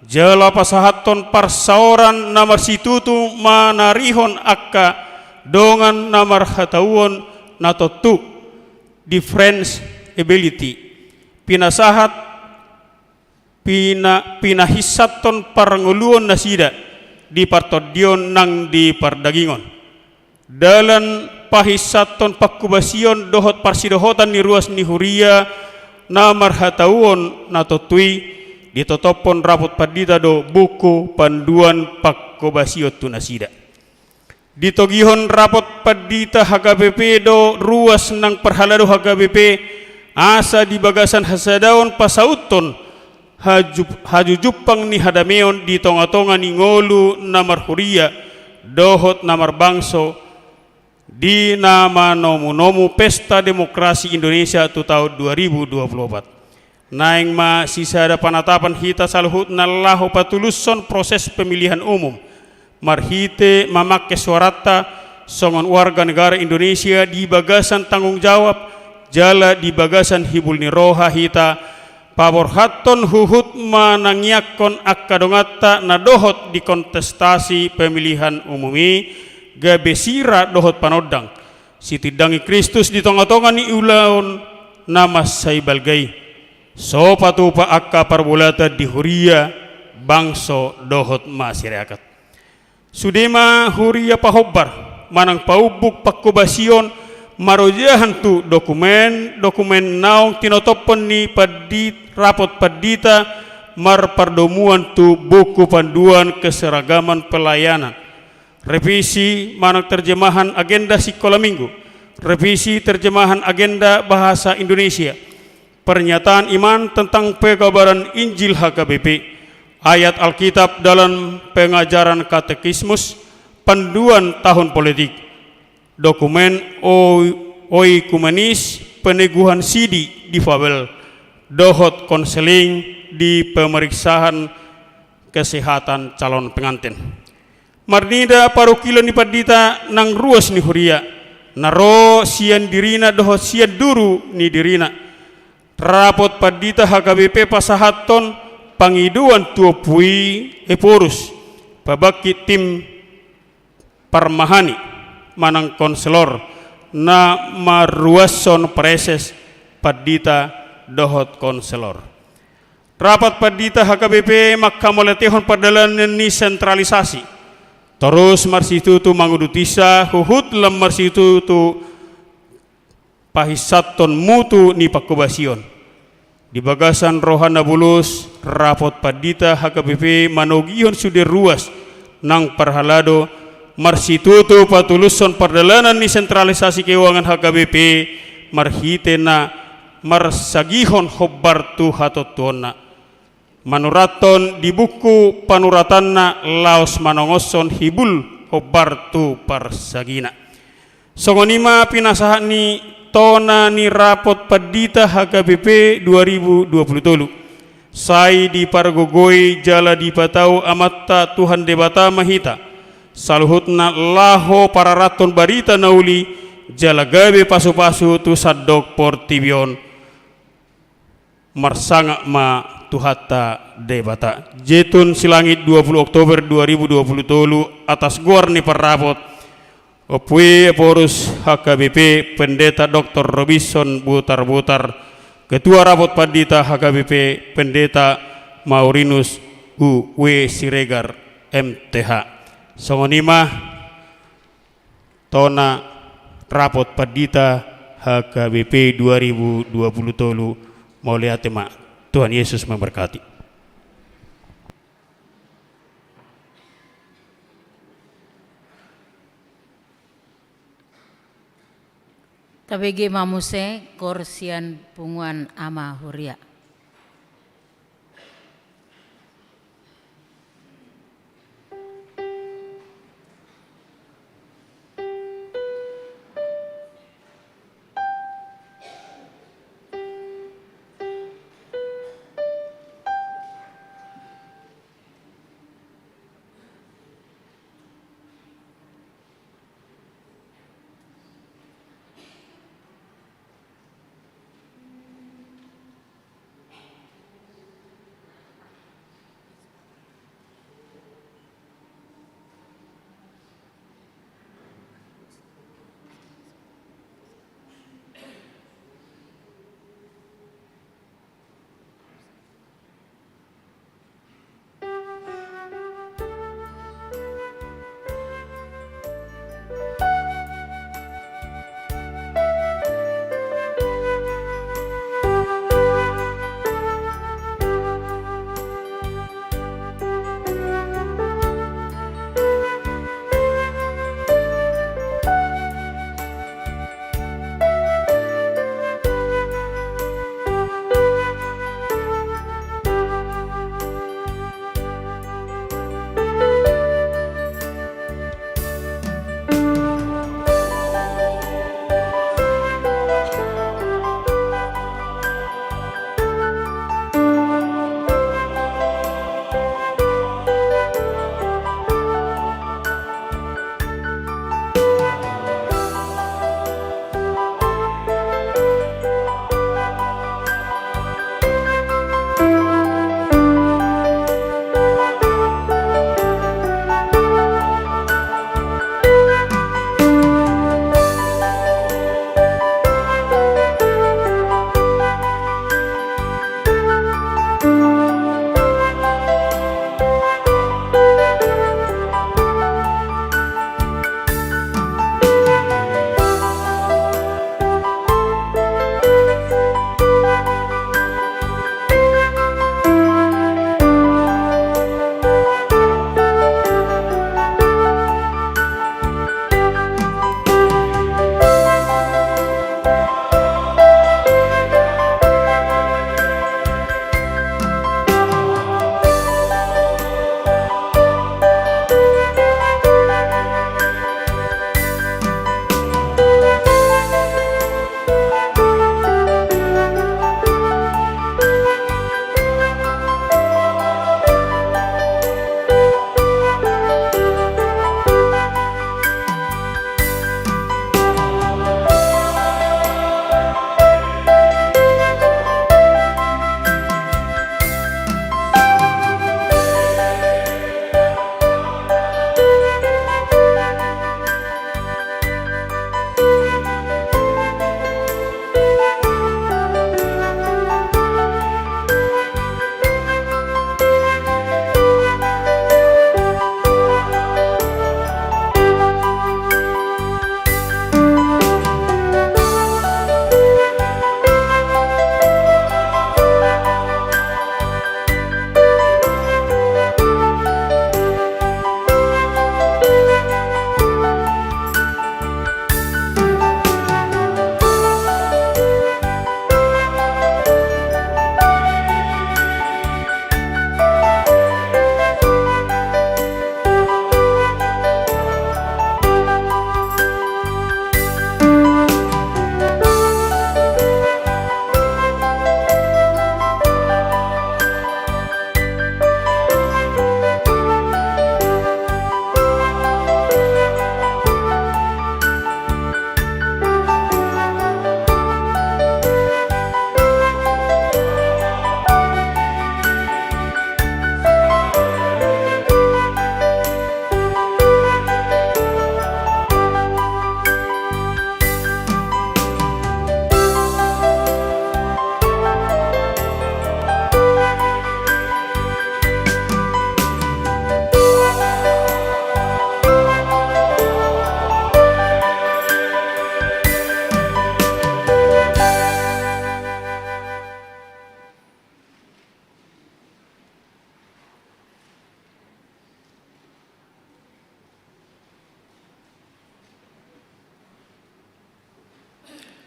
jala pasahathon parsaoran na marsitutu manarihon angka dongan na marhatauon na tontu, different ability, pinasahat pina-, pinahinsathon parngoluon nasida di partondion nang di pardagingon. Dalan pahinsathon pangkobasion dohot parsidohotan ni ruas ni huria na marhatauon na tontu i, ditotophon rapot pandita do buku panduan pangkobasion tu nasida. Ditogihon rapot pandita H K B P do ruas nang parhalado H K B P, asa di bagasan hasadaon pasauthon haju-, hajujumpang ni hadameon di tonga-tonga ni ngolu na marhuria dohot na marbangso di na manomu-nomu Pesta Demokrasi Indonesia tu taon dua ribu dua puluh opat. Naeng ma sisada panatapan hita saluhutna laho patulushon proses pemilihan umum, marhite mamangke suaranta songon warga negara Indonesia di bagasan tanggung jawab, jala di bagasan hibul ni roha hita Paborhathon huhut manangiangkon angka donganta na dohot di kontestasi pemilihan umum i, gabe sira dohot panondang. Sitindangi Kristus di tonga-tonga ni ulaon na mansai balga i. So patupa angka parbolata di huria, bangso dohot masyarakat. Sude ma huria pahombar, manang paumbuk pangkobasion, marojahan tu dokumen, dokumen naung tinotophon ni pandit-, rapot pandita, marpardomuan tu buku panduan keseragaman pelayanan. Revisi manang terjemahan agenda sikola minggu. Revisi terjemahan agenda bahasa Indonesia. Pernyataan iman tentang pekabaran Injil H K B P, ayat Alkitab dalam pengajaran katekismus, panduan tahun politik, dokumen o-, oikumenis, peneguhan sidi difabel, dohot konseling di pemeriksaan kesehatan calon pengantin. Marnida parungkilon ni pandita nang ruas ni huria, na ro sian dirina dohot sian duru ni dirina. Rapot pandita H K B P pasahathon pangidoan tu Ompu i Ephorus, pabangkit tim parmahani manang konselor, na maruashon praeses, pandita dohot konselor. Rapat pandita H K B P manghamauliatehon pardalanan ni sentralisasi. Torus marsitutu manguduti sa, huhut lam marsitutu pahinsathon mutu ni pangkobasion. Di bagasan roha na bulus, rapot pandita H K B P manogihon sude ruas nang parhalado, marsitutu patulushon pardalanan ni sentralisasi keuangan H K B P, marhite na marsagihon hombar tu hatontuonna. Manurathon di buku panuratanna laos manongoshon hibul hombar tu parsagina. Songon i ma pinasahat ni tona ni rapot pandita H K B P dua ribu dua puluh tolu. Sai dipargogoi jala dipatau Amanta Tuhan Debata ma hita saluhutna laho pararathon barita na uli jala gabe pasupasu tu sandok portibi on. Marsangap ma Tuhanta Debata. Jetun Silangit, dua puluh Oktober dua ribu dua puluh tolu, atas goar ni parrapot, Ompu i Ephorus H K B P, Pendeta Doktor Robinson Butarbutar, Ketua Rapot Pandita H K B P, Pendeta Maurinus U W Siregar, M T H. Songon i ma tona rapot pandita H K B P dua ribu dua puluh tolu. Mauliate ma. Tuhan Yesus memberkati. Tabege ma muse, gor sian punguan ama huria.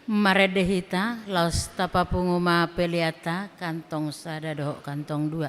Marende hita, laos tapapungu ma peleanta, kantong sada dohot kantong dua.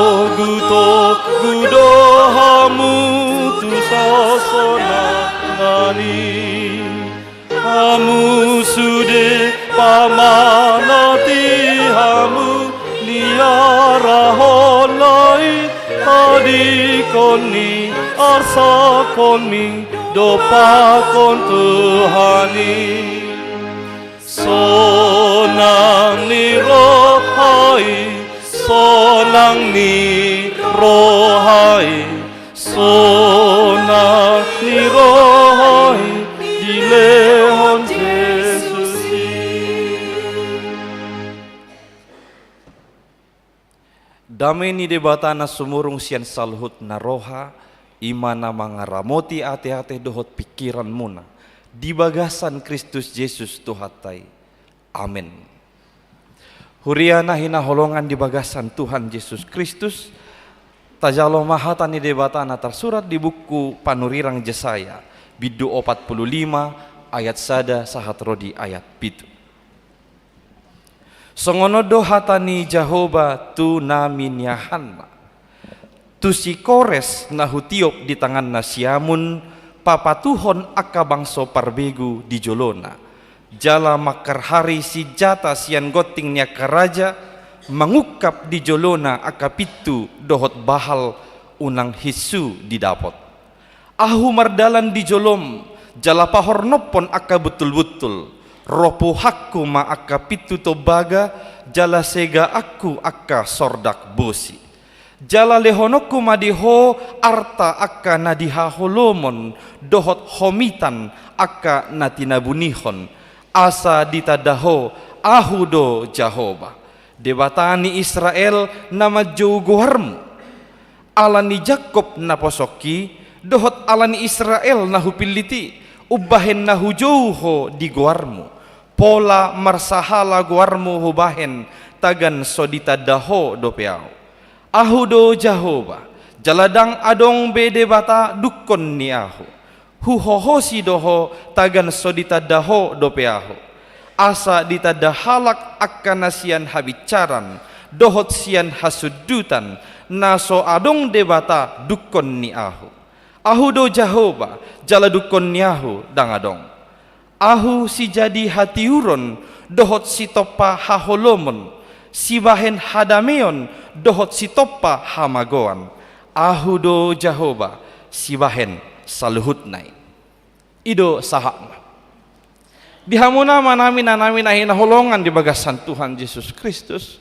Togu-togu do hamu tu sasonangan i. Hamu sude pamanati hamu niarahon na i, tadingkon ni, arsakkonmi, dompakkon Tuhan i. Sonang ni roha i, sonang ni roha i, sonang ni roha i, dilehon Jesus i. Dame ni Debata na sumurung sian saluhutna roha, i ma na mangaramoti ateate dohot pingkiranmuna, di bagasan Kristus Jesus Tuhanta i. Amen. Huria na hinaholongan di bagasan Tuhan Jesus Kristus, tajalo ma hata ni Debata na tarsurat di buku panurirang Jesaya, bindu opat pulu lima, ayat sada sahat ro di ayat pitu. Songon on do hata ni Jahowa tu na miniahanna: Tu si Kores na hutiop di tanganna siamun, papatuhon angka bangso parbegu di jolona, jala mangkarhari sinjata sian gonting ni angka raja, mangungkap di jolona angka pintu dohot bahal, unang hinsu didapot. Ahu mardalan di jolom, jala pahornophon angka buntulbuntul. Ro puhangku ma angka pintu tombaga, jala segaanku angka sordak bosi. Jala lehononku ma di ho arta angka na dihaholomon dohot homitan angka na tinabunihon, asa ditanda ho, Ahu do Jahowa, Debata ni Israel, na manjou goarmu. Ala ni Jakkob na posongki, dohot ala ni Israel na hupillit i, umbahen na hujou ho di goarmu, pola marsahala goarmu hubahen, tagan so ditanda ho dope ahu. Ahu do Jahowa, jala ndang adong be debata dungkon ni ahu. Huhohosi do ho tagan so ditanda ho dope ahu. Asa ditanda halak angka na sian habinsaran, dohot sian hasundutan, na so adong debata dungkon ni ahu. Ahu do Jahowa, jala dungkon ni ahu ndang adong. Ahu sijadi hatiuron, dohot sitompa haholomon, sibahen hadameon, dohot sitompa hamagoan. Ahu do Jahowa, sibahen saluhutna i. I do sahatna. Di hamu na, amanami, inanami na hinaholongan di bagasan Tuhan Jesus Kristus,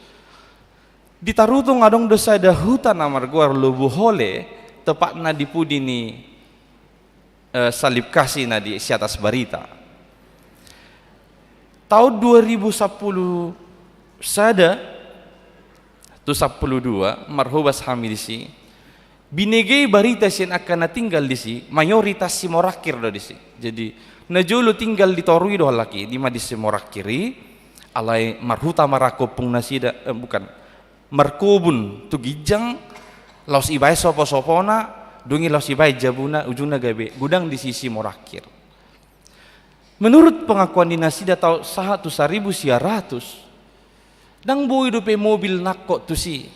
di Tarutung adong do sada huta na margoar Lubuhole, tepatna di pudi ni, eh, salib kasih na di Siatas Barita. Taon dua ribu sampulu sada tu sampulu dua, marhobas hami disi, binege barita sian angka na tinggal disi, mayoritas Simorangkir do disi. Jadi, na jolo tinggal di toru i do halak i, i ma di Simorangkir i, alai marhuta ma ra ompung nasida, eh, bukan, markobun tu ginjang, laos ibaen sopo-sopona, dung i laos ibaen jabuna, ujungna gabe godang disi Simorangkir. Menurut pengakuan ni nasida, taon sahat tu saribu sia ratus, ndang boi dope mobil nangkok tusi.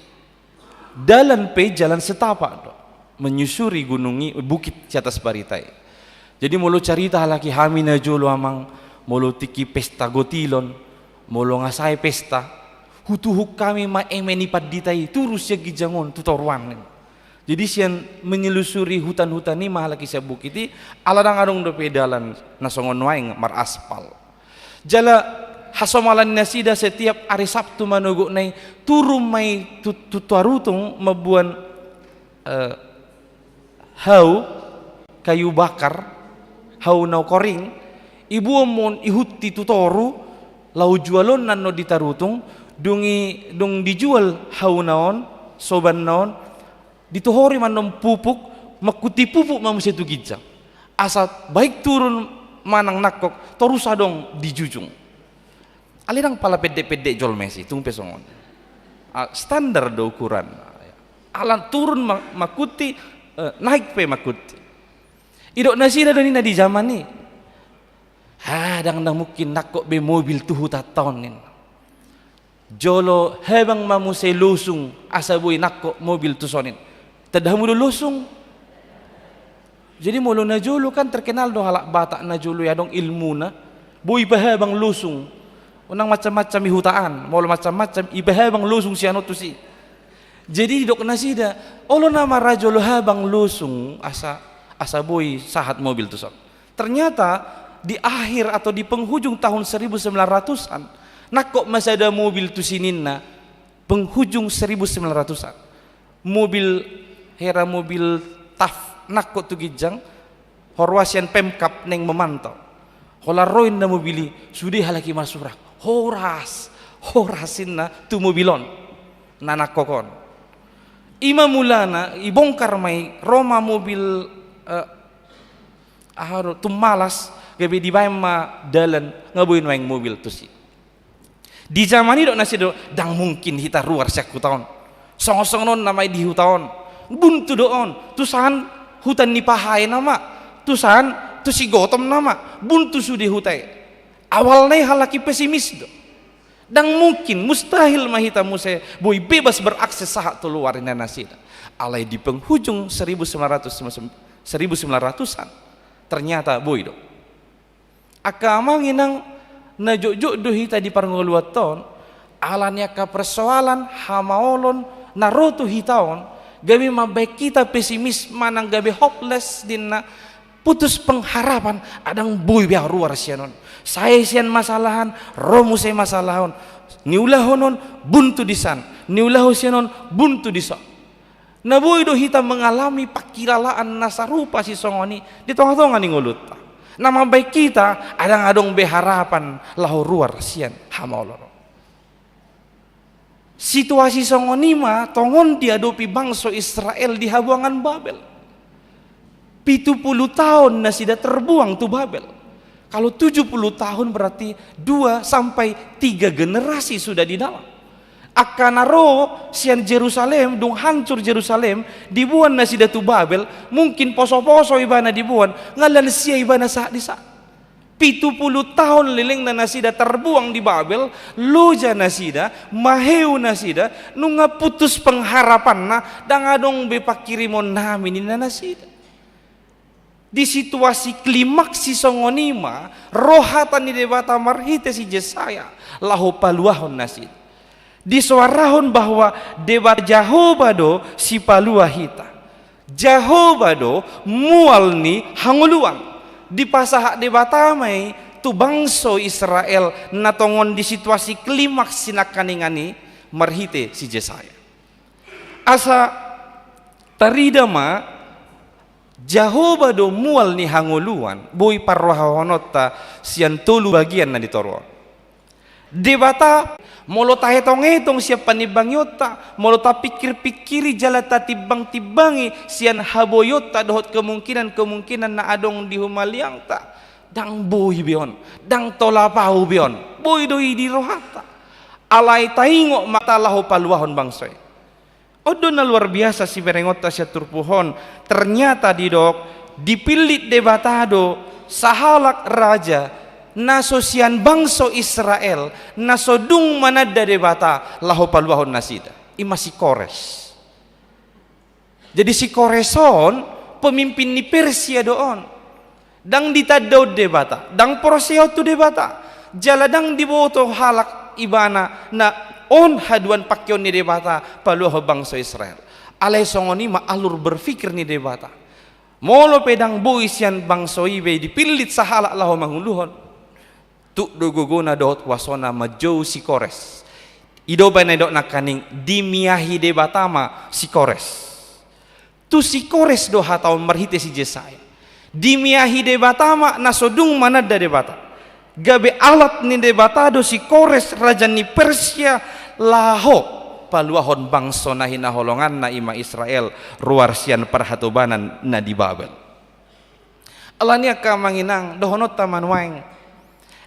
Dalan pe jalan setapak do, menyusuri gunung i, bukit Siatas Barita i. Jadi molo carita halak i, hami na jolo, amang, molo tingki pesta gotilon, molo nga sae pesta, hutuhuk hami ma eme ni pandita i turun sian ginjang on tu toruan. Jadi sian menyelusuri hutan-hutan i ma halak i sian bukit i, ala ndang adong dope dalan na songon nuaeng maraspal. Jala hasomalan nasida setiap ari Sabtu manogotna i, turun ma i tu, tu, tu Tarutung mamboan, eh, hau, kayu bakar, hau na koring, iboan ma on, ihunti tu toru, laho jualonna annon di Tarutung, dung i, dung dijual hauna on, sobanna on, ditohori ma annon pupuk, mangkunti pupuk ma muse tu ginjang. Asa baen turun manang nangkok, torus adong di jujung. Alai ndang pala pendek-pendek jolma i, tung pe songon. Ah, standar do ukuran. Ala turun ma-, mangkunti, eh, naek pe mangkunti. Didok nasida do ninna di jaman i, "Ah, ndang, ndang mungkin nangkok be mobil tu hutanta on," ninna. Jolo habang ma muse losung asa boi nangkok mobil tuson i. Tanda hamu do losung? Jadi molo najolo kan terkenal do halak Batak najolo i adong ilmuna, boi ipahabang losung. Unang macam-macam i huta an, molo macam-macam ipahabang losung sian on tusi. Jadi didok nasida, olo nama ra jolo habang losung asa, asa boi sahat mobil tuson. Ternyata di akhir atau di penghujung tahun seribu sembilan ratusan, nangkok ma sada mobil tusi ninna, penghujung seribu sembilan ratusan. Mobil, hera mobil taf nangkok tu ginjang, ho roa sian Pemkab naeng memantau. Holan ro inna mobil i, sude halak i marsurak. Horas, horas inna tu mobil on. Na nangkok on. Ima mulana, ibongkar ma i, ro ma mobil, eh, aha do, tummalas, gabe dibaen ma dalan, nga boi nuaeng mobil tusi. Di jaman i didok nasida do, ndang mungkin hita ruar sian huta on. Songon-songon on nama i di huta on. Buntu do on. Tusan huta ni pahae nama. Tusan tusi gotom nama. Buntu sude huta i. Awalna i halak i pesimis do. Ndang mungkin, mustahil ma hita muse boi bebas berakses sahat tu luar, ninna nasida. Alai di penghujung seribu sembilan ratus, seribu sembilan ratusan, ternyata boi do. Angka amang inang, na jotjot do hita di parngoluanta on, ala ni angka persoalan, hamaolon, na ro tu hita on, gabe mambaen hita pesimis manang gabe hopeless ninna, putus pengharapan, ndang boi be ahu ruar sian on. Sae sian masalah an, ro muse masalah on. Niulahon on, buntu disan. Niulahon sian on, buntu dison. Na boi do hita mengalami pangkilalaan na sarupa sisongon i di tongatonga ni ngolunta. Na mambaen hita ndang adong be harapan laho ruar sian hamaolon on. Situasi songon i ma tongon diadopi bangso Israel di habuangan Babel. Pitu pulu taon nasida terbuang tu Babel. Kalau tujuh puluh tahun berarti dua sampai tiga generasi sudah di dalam. Angka na ro sian Jerusalem, dung hancur Jerusalem, diboan nasida tu Babel, mungkin posoposo ibana diboan, nga lansia ibana sahat di san. Pitu pulu taon lelengna nasida terbuang di Babel, loja nasida, maheu nasida, nunga putus pengharapanna, ndang adong be pangkirimonnami ninna nasida. Di situasi klimaks sisongon i ma, ro hata ni Debata marhite si Jesaya, laho paluahon nasida. Disoarahon bahwa Debata Jahowa do sipalua hita. Jahowa do mual ni hangoluan. Dipasahat Debata ma i tu bangso Israel na tongon di situasi klimaks sinangkaningan i marhite si Jesaya. Asa tarida ma, Jahowa do mual ni hangoluan, boi parrohahononta sian tolu bagian na di toru on. Debata, molo taetongetong sian panimbangionta, molo tapikirpikiri jala tatimbangtimbangi sian haboionta dohot kemungkinan-kemungkinan na adong di humaliangta, ndang boi be on, ndang tolap ahu be on, boi do i di rohanta. Alai taingot ma hita laho paluahon bangso i. On do na luar biasa siberengonta sian turpuk on, ternyata didok, dipillit Debata do sahalak raja, na so sian bangso Israel, na so dung mananda Debata, laho paluahon nasida. I ma si Kores. Jadi si Kores on, pemimpin ni Persia do on. Ndang ditanda on Debata, ndang porsea on tu Debata. Jala ndang diboto halak ibana na on haduan pangkeon ni Debata paluahon bangso Israel. Alai songon i ma alur berpikir ni Debata. Molo pe ndang boi sian bangso i be dipillit sahalak laho manguluhon, tuk do gogona dohot kuasona manjou si Kores. I do umbahen na didok nangkaning, dimiahi Debata ma si Kores. Tu si Kores do hata on marhite si Jesaya. Dimiahi Debata ma na so dung mananda Debata. Gabe alat ni Debata do si Kores raja ni Persia laho paluahon bangso na hinaholonganna i ma Israel ruar sian parhatobanan na di Babel. Alani i angka amang inang, dohononta ma nuaeng,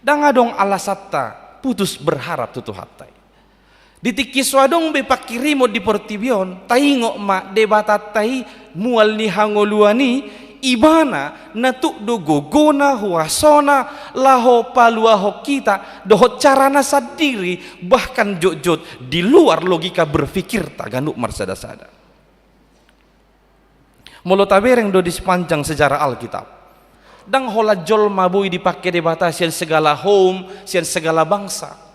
ndang adong alasanta putus berharap tu Tuhanta i. Di tingki so adong be pangkirimon di portibi on, taingot ma Debatanta i mual ni hangoluan i, Ibana na tuk do gogona, huasona, laho paluahon hita dohot carana sandiri, bahkan jotjot di luar logika berpikirta ganup marsadasada. Molo tabereng do di sepanjang sejarah Alkitab, ndang holan jolma boi dipangke Debata sian segala houm, sian segala bangsa.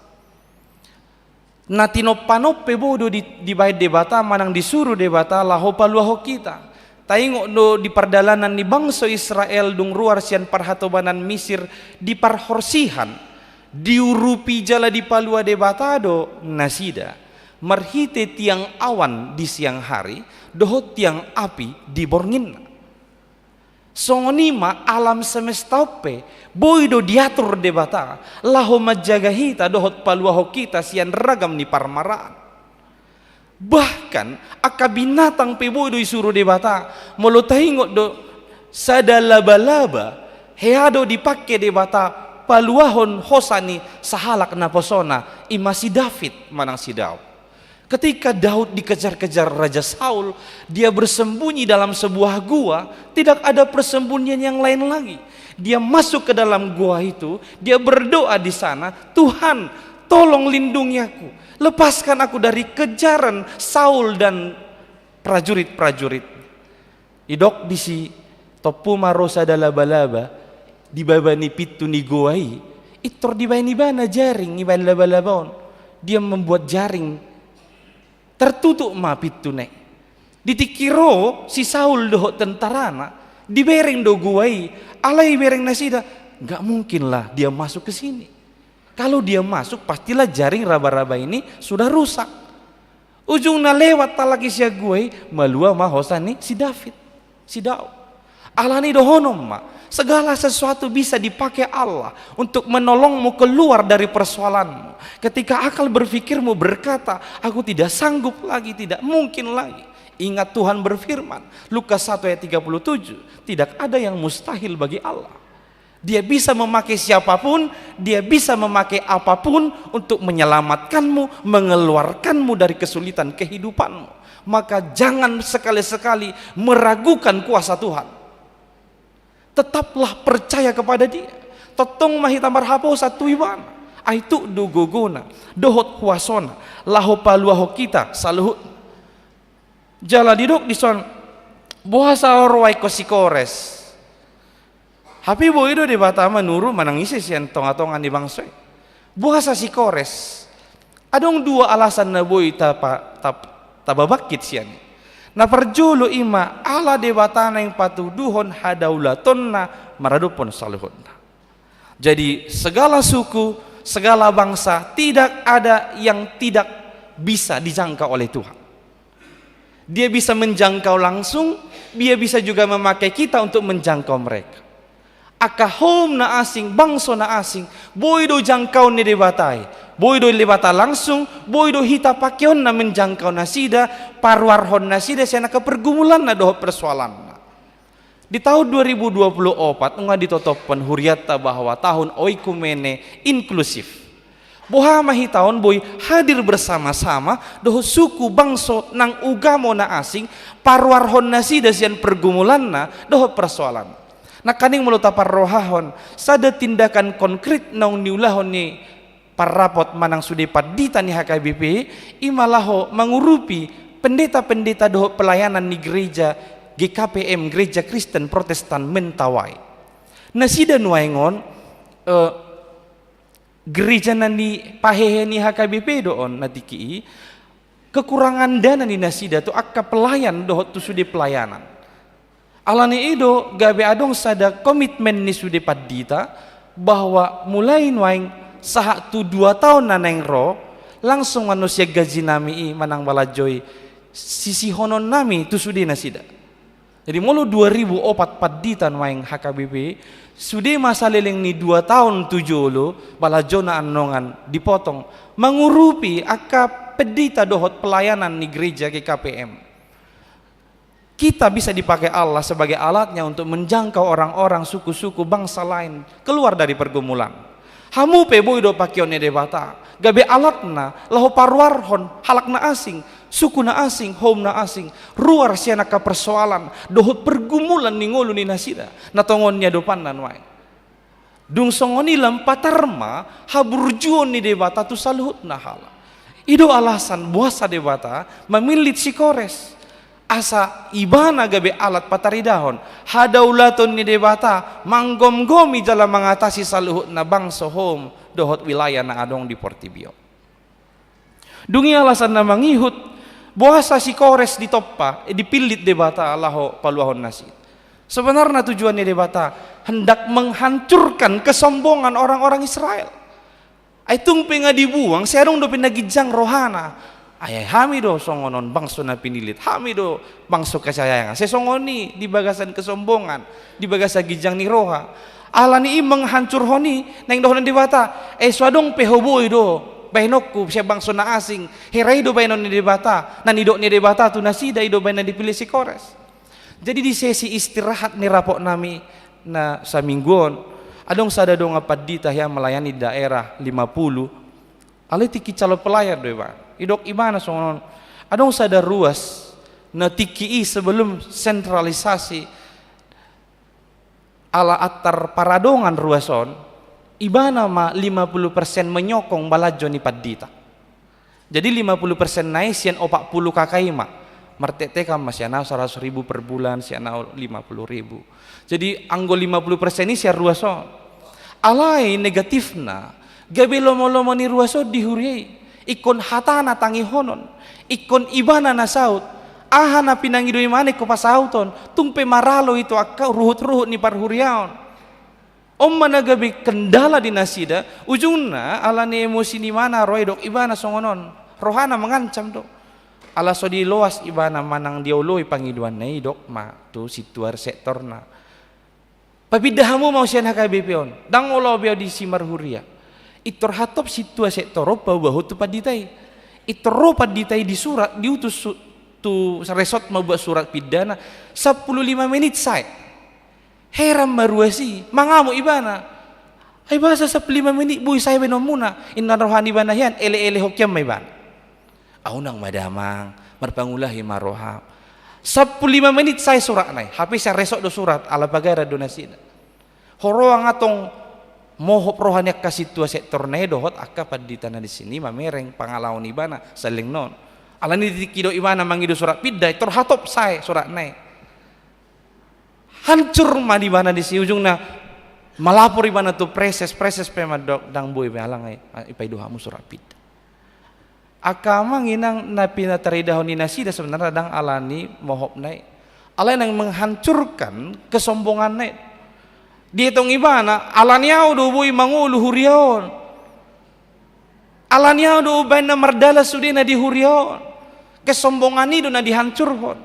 Na tinompanompa pe boi do di, dibaen Debata manang disuru Debata laho paluahon hita. Taingot do di pardalanan ni bangso Israel dung ruar sian parhatobanan Misir di parhorsihan, diurupi jala dipalua Debata do nasida marhite tiang awan di siang hari dohot tiang api di bornginna. Songon i ma alam semesta on pe, boi do diatur Debata laho manjaga hita dohot paluahon hita sian ragam ni parmaraan. Bahkan angka binatang pe boi do disuru Debata. Molo taingot do sada labalaba, hea do dipangke Debata paluahon hosa ni sahalak naposona, i ma si David manang si Daud. Ketika Daud dikejar-kejar Raja Saul, dia bersembunyi dalam sebuah gua, tidak ada persembunyian yang lain lagi. Dia masuk ke dalam gua itu, dia berdoa di sana, "Tuhan, tolong lindungi aku, lepaskan aku dari kejaran Saul dan prajurit-prajurit." Didok disi, tompu ma ro sada labalaba di baba ni pintu ni gua i, pintor dibaen ibana jaring, dibaen labalaba on. Dia membuat jaring, tertutup ma pintuna i. Di tingki ro si Saul dohot tentarana, dibereng do gua i, alai bereng nasida, "Nggak mungkin lah dia masuk ke sini. Kalau dia masuk, pastilah jaring raba-raba ini sudah rusak." Ujungna lewat halak i sian gua i, malua ma hosa ni si David, si Daud. Alani dohonon ma, segala sesuatu bisa dipakai Allah untuk menolongmu keluar dari persoalanmu. Ketika akal berpikirmu berkata, "Aku tidak sanggup lagi, tidak mungkin lagi." Ingat Tuhan berfirman, Lukas satu ayat tiga puluh tujuh, "Tidak ada yang mustahil bagi Allah." Dia bisa memakai siapapun, dia bisa memakai apapun untuk menyelamatkanmu, mengeluarkanmu dari kesulitan kehidupanmu. Maka jangan sekali-sekali meragukan kuasa Tuhan. Tetaplah percaya kepada Dia. Tongtong ma hita marhaposan tu Ibana. Ai tuk do gogona dohot huasona laho paluahon hita saluhutna. Jala didok dison, boasa ro aek on si Kores? Hape boi do Debata manuru manang ise sian tonga-tonga ni bangso i. Boasa si Kores? Adong dua alasan na boi tapa-, tap-, tababangkit sian i. Na parjolo i ma ala Debata naeng patuduhon hadaulatonna maradophon saluhutna. Jadi, segala suku, segala bangsa, tidak ada yang tidak bisa dijangkau oleh Tuhan. Dia bisa menjangkau langsung, Dia bisa juga memakai kita untuk menjangkau mereka. Angka houm na asing, bangso na asing, boi do jangkaon ni Debata i, boi do Debata langsung, boi do hita pakeonna menjangkau nasida, paruarhon nasida sian angka pergumulanna dohot persoalanna. Di tahun dua ribu dua puluh opat, nunga ditotophon hurianta bahwa tahun oikumene inklusif. Boha ma hita on boi hadir bersama-sama dohot suku, bangso nang ugamo na asing, paruarhon nasida sian pergumulanna dohot persoalan. Nangkaning molo taparrohahon sada tindakan konkret naung niulahon ni parrapot manang sude pandita ni H K B P, i ma laho mangurupi pendeta-pendeta dohot pelayanan ni gereja G K P M, Gereja Kristen Protestan Mentawai. Nasida nuaeng on, eh, gereja na nipahehe ni H K B P do on na tingki i, kekurangan dana ni nasida tu angka pelayan dohot tu sude pelayanan. Alani i do gabe adong sada komitmen ni sude pandita, bahwa mulai nuaeng sahat tu dua taon na naeng ro, langsung ma sian gaji nami i manang balanjo i sisihonon nami tu sude nasida. Jadi molo dua ribu opat pandita nuaeng H K B P, sude ma saleleng ni dua taon tu jolo balanjona annon dipotong mangurupi angka pendeta dohot pelayanan ni gereja G K P M. Kita bisa dipakai Allah sebagai alatnya untuk menjangkau orang-orang, suku-suku, bangsa lain keluar dari pergumulan. Hamu pe boi do pakeon ni Debata gabe alatna laho paruarhon halak na asing, Suku na asing, houm na asing, ruar sian angka persoalan dohot pergumulan ni ngolu ni nasida na tongon ni adopanna nuaeng. Dung songon i lam patar ma haburjuon ni Debata tu saluhutna halak. I do alasan boasa Debata mamillit si Kores, asa ibana gabe alat pataridahon hadaulaton ni Debata manggomgomi jala mangatasi saluhutna bangso, houm dohot wilayah na adong di portibi on. Dung i alasan na mangihut boasa si Kores ditompa, eh, dipillit Debata laho paluahon nasida. Sebenarna tujuan ni Debata hendak menghancurkan kesombongan orang-orang Israel. Ai tung pe nga dibuang, sai adong dope na ginjang rohana. Ai, ai hami do songon on bangso na pinillit, hami do bangso kesayangan. Sai songon i di bagasan kesombongan, di bagasan ginjang ni roha. Alani i menghancurhon i, naeng dohonon Debata, eh, so adong pe ho boi do baenonku sian bangso na asing. Hera i do baenon ni Debata, na nidok ni Debata tu nasida, i do baen na dipillit si Kores. Jadi di sesi istirahat ni rapot nami na saminggu on, adong sada dongan pandita hea melayani daerah lima puluh. Alai tingki calon pelayan do ibana. Didok ibana songon on, adong sada ruas na tingki i sebelum sentralisasi ala antar paradongan ruas on, ibana ma lima puluh persen menyokong balanjo ni pandita. Jadi lima puluh persen na i sian opat puluh K K I ma. Martektekan ma sian ahu saratus ribu per bulan, sian ahu lima puluh ribu. Jadi anggo lima puluh persen i sian ruas on. Alai negatifna, gabe lomolomo ni ruas on di huria i. Ingkon hatana tangihonon, ingkon ibana na saut. Aha na pinangido ibana ingkon pasauton, tung pe maralo i tu angka ruhutruhut ni parhuriaon. On ma na gabe kendala di nasida, ujungna alani emosi ni ibana ro i, didok ibana songon on, rohana mangancam do. Ala so diloas ibana manang dioloi pangidoanna i, didok ma tu sintua sektorna, papinda hamu ma au sian H K B P on, ndang olo be au disi marhuria. Pintor hatop sintua sektor on paubahon tu pandita i. Pintor ro pandita i disurat, diutus su-, tu resort mambuat surat pindana, sampulu lima menit sae. Heran ma ruas i, mangamuk ibana. Ai boasa sampulu lima menit boi sae baenonmuna? Inna roha ni ibana hian, eleelehon hian ma ibana. Au nang ma damang, marpangulahi ma roha. Sampulu lima menit sae suratna i, hape sian resort do surat, ala pagaran do nasida. Ho roha nga tong mohop roha ni angka sintua sektorna i dohot angka pandita na disi i mamereng pangalaho ni ibana saleleng on. Alani i tingki do ibana mangido surat pinda, pintor hatop sae suratna i. Hancur ma di ibana disi, ujungna malapor ibana tu preses, preses pe mandok ndang boi be, ala nga i, ipaido hamu surat pinda. Angka amang inang, na pinataridahon ni nasida sebenarna ndang alani mohopna i. Alai naeng menghancurkan kesombonganna i. Dietong ibana, alani au do boi mangolu huria on. Alani au do umbaen na mardalan sudena di huria on. Kesombongan i do na dihancurhon.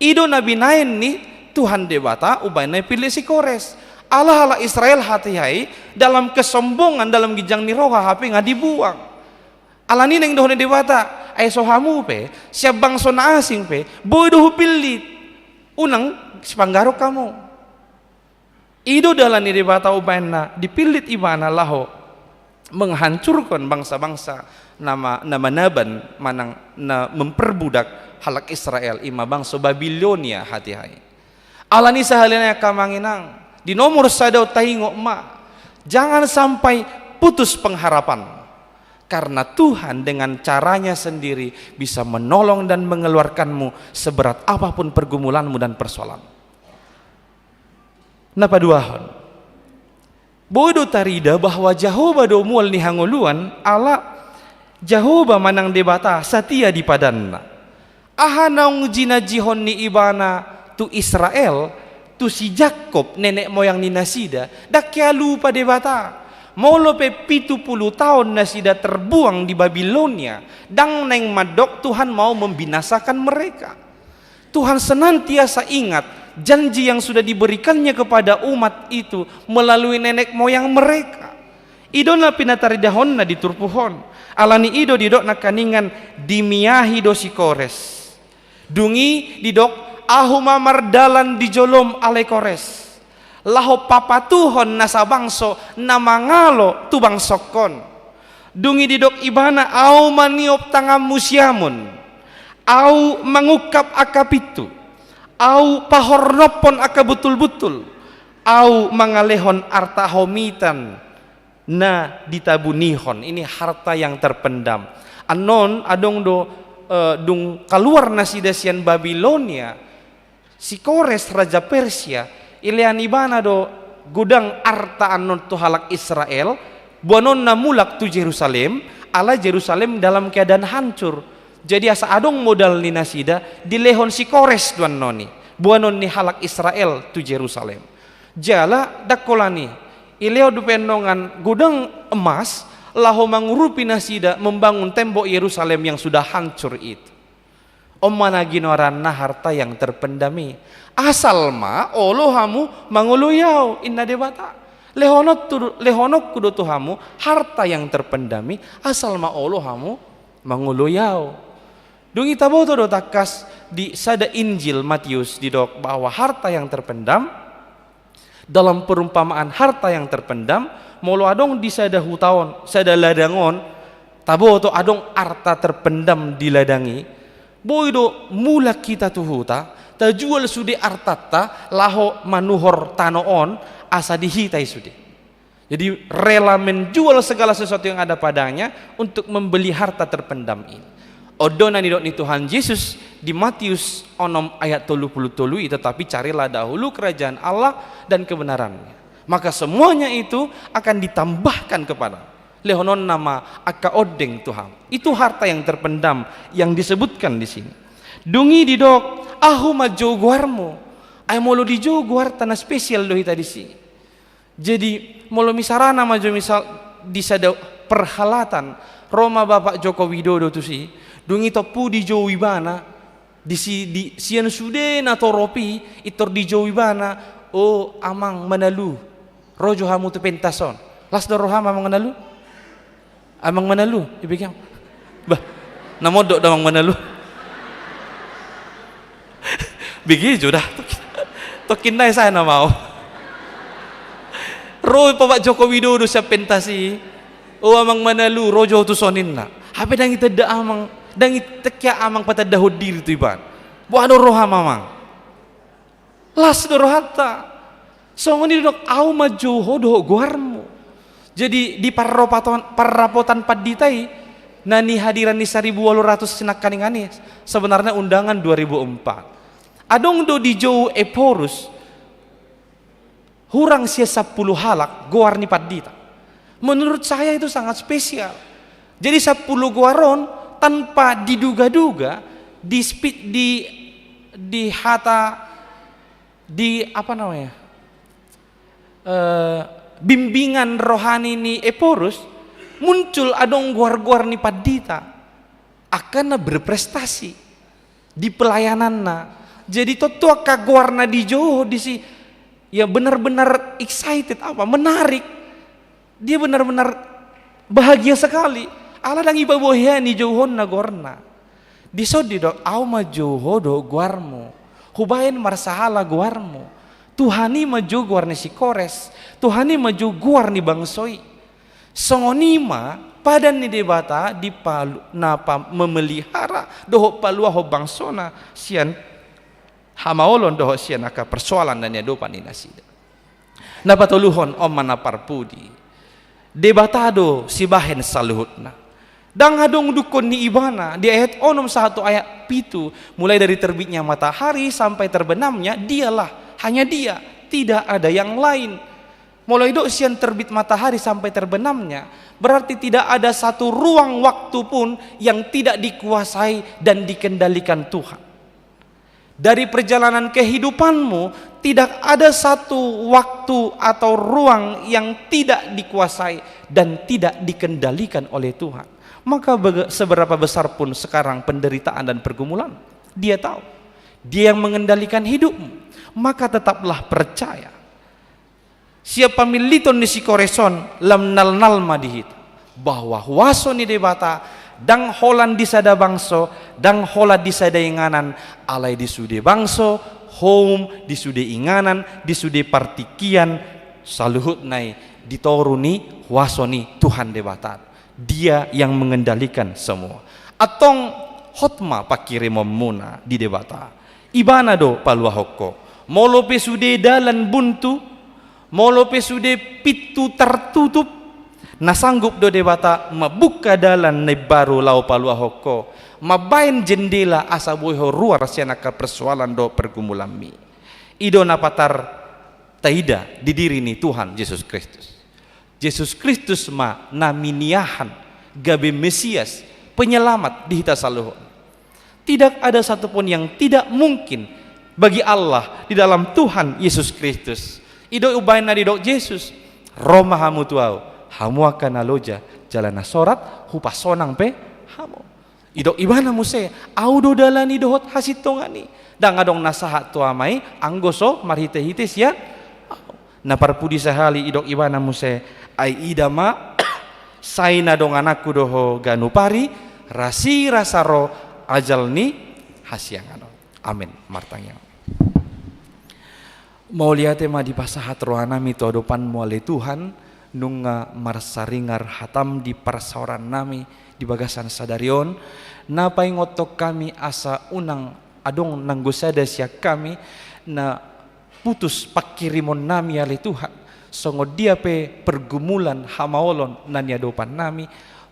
I do na binaen ni Tuhan Debata umbaen na dipillit si Kores. Ala halak Israel hatiha i dalam kesombongan, dalam ginjang ni roha, hape nga dibuang. Alani i naeng dohonon ni Debata, ai so hamu pe, sian bangso na asing pe, boi do hupillit. Unang sipanggaron hamu. I do dalan ni Debata umbaen na dipillit ibana laho menghancurkan bangsa-bangsa na ma-, na manaban manang na memperbudak halak Israel, i ma bangso Babilonia hatiha i. Alani i sahali nai angka amang inang, di nomor sada taingot ma, jangan sampai putus pengharapan. Karena Tuhan dengan caranya sendiri bisa menolong dan mengeluarkanmu seberat apapun pergumulanmu dan persoalanmu. Na paduahon, boi do tarida bahwa Jahowa do mual ni hangoluan, ala Jahowa manang Debata satia di padanna. Aha naung jinajihon ni ibana tu Israel, tu si Jakob, nenek moyang ni nasida, ndang hea lupa Debata. Molo pe pitu pulu taon nasida terbuang di Babilonia, ndang naeng mandok Tuhan mau membinasakan mereka. Tuhan senantiasa ingat janji yang sudah diberikannya kepada umat itu melalui nenek moyang mereka. I do na pinataridahonna di turpuk on. Alani i do didok nangkiningan, dimiahi do si Kores. Dung i didok, ahu ma mardalan di jolom ale Kores, laho papatuhon nasa bangso na mangalo tu bangsongkon. Dung i didok ibana, ahu maniop tanganmu siamun. Ahu mangungkap angka pintu, ahu pahornophon angka buntul-buntul, ahu mangalehon arta homitan na ditabunihon. Ini harta yang terpendam. Annon adong do, eh, dung kaluar nasida sian Babilonia, si Kores raja Persia, ilean ibana do godang arta annon tu halak Israel, boanonna mulak tu Jerusalem, ala Jerusalem dalam keadaan hancur. Jadi asa adong modal ni nasida, dilehon si Kores do annon i, boanon ni halak Israel tu Jerusalem. Jala ndang holan i, ilehon dope annon godang emas, laho mangurupi nasida membangun tembok Yerusalem yang sudah hancur itu. On ma na ginoaranna harta yang terpendam i. Asal ma olo hamu mangoloi ahu, inna Debata. Lehononku, lehononku do tu hamu harta yang terpendam i, asal ma olo hamu mangoloi ahu. Dung i taboto do tangkas di sada Injil Matius didok bahwa harta yang terpendam, dalam perumpamaan harta yang terpendam, molo adong di sada huta on, sada ladang on, taboto adong arta terpendam di ladang i, boi do mulak hita tu huta, tajual sude artanta laho manuhor tano on, asa di hita i sude. Jadi rela menjual segala sesuatu yang ada padanya untuk membeli harta terpendam ini. On do na nidok ni Tuhan Yesus di Matius onom ayat tolu pulu tolu i, tetapi carilah dahulu kerajaan Allah dan kebenarannya, maka semuanya itu akan ditambahkan kepadamu. Lehononna ma angka ondeng tu hamu. Itu harta yang terpendam yang disebutkan di sini. Dung i didok, ahu manjou goarmu. Ai molo dijou goarta na spesial do hita disi. Jadi molo misalna manjou misal di sada perhelatan, ro ma Bapak Joko Widodo tusi, dung i tompu dijou ibana, disi, di sian sude na torop i, pintor dijou ibana, o Amang Manalu, ro jo hamu tu pentas on. Las do roham Amang Manalu? Amang Manalu, ibege. Bah, na mondok do Amang Manalu. Bege jo da. Tongkin nai sae na mau. Ro Bapak Joko Widodo sian pentas i. O Amang Manalu, ro jo tuson, inna. Hape ndang itanda Amang, ndang itanda Amang patandahon diri tu ibana. Boha do roham Amang? Las do rohanta. Songon i didok, ahu manjou ho dohot goarmu. Jadi di parrapotan, parrapotan pandita i, na nihadiran ni saribu walu ratus sinangkaningan i, sebenarnya undangan dua ribu empat. Adong do dijou Ephorus, hurang sian sampulu halak goar ni pandita. Menurut saya itu sangat spesial. Jadi sampulu goar on tanpa diduga-duga, di spi-, di, di hata, di apa namanya, eh, bimbingan rohani ni Ephorus, muncul adong goar-goar ni pandita angka na berprestasi di pelayananna. Jadi tontu angka goar na dijou disi, ya benar-benar excited, apa, menarik. Dia benar-benar bahagia sekali. Ala ndang iba bohe ni jouhonna goarna. Dison didok, ahu manjou ho dohot goarmu. Hubahen marsahala goarmu. Tuhan i manjou goar ni si Kores. Tuhan i manjou goar ni bangso i. Songon i ma padan ni Debata di palu-, na pa-, memelihara dohot paluahon bangsona sian hamaolon dohot sian angka persoalan na niadopan ni nasida. Na patoluhon, on ma na parpudi. Debata do sibahen saluhutna. Ndang adong dungkon ni ibana. Di ayat onom sahat tu ayat pitu, mulai dari terbitnya matahari sampai terbenamnya, dialah, hanya dia, tidak ada yang lain. Molo didok sian terbit matahari sampai terbenamnya, berarti tidak ada satu ruang waktu pun yang tidak dikuasai dan dikendalikan Tuhan. Dari perjalanan kehidupanmu, tidak ada satu waktu atau ruang yang tidak dikuasai dan tidak dikendalikan oleh Tuhan. Maka bege-, seberapa besar pun sekarang penderitaan dan pergumulan, Dia tahu. Dia yang mengendalikan hidupmu. Maka tetaplah percaya. Sian pamilliton ni si Kores on, lam nalnal ma di hita bahwa huaso ni Debata ndang holan di sada bangso, ndang holan di sada inganan, alai di sude bangso, home, di sude inganan, di sude partingkian, saluhutna i di toru ni huaso ni Tuhan Debata. Dia yang mengendalikan semua. Antong Hot ma pangkirimonmuna di Debata. Ibana do paluahon ho. Molo pe sude dalan buntu, molo pe sude pintu tartutup, na sanggup do Debata mambuka dalan na imbaru laho paluahon ho, mambaen jendela asa boi ho ruar sian angka persoalan dohot pergumulanmi. I do na patar taida di diri ni Tuhan Jesus Kristus. Jesus Kristus ma na miniahan gabe Mesias, penyelamat di hita saluhutna. Tidak ada satupun yang tidak mungkin bagi Allah di dalam Tuhan Yesus Kristus. I do umbahen na didok Jesus, ro ma hamu tu Ahu, hamu angka na loja jala na sorat, hupasonang pe hamu. Didok Ibana muse, Ahu do dalan i dohot hasintongan i. Ndang adong na sahat tu Ama i anggo so marhitehite sian Ahu. Na parpudi sahali didok Ibana muse, ai ida ma, sai na dongananku do ho ganup ari, rasirasa ro ajal ni hasiangan on. Amin. Martangiang. Mauliate ma dipasahat rohanami tu adopanmu ale Tuhan, nunga marsaringar hatam di parsaorannami di bagasan sadari on, na paingothon hami asa unang adong nanggo sada sian hami na putus pangkirimonnami ale Tuhan, songon dia pe pergumulan hamaolon na niadopannami,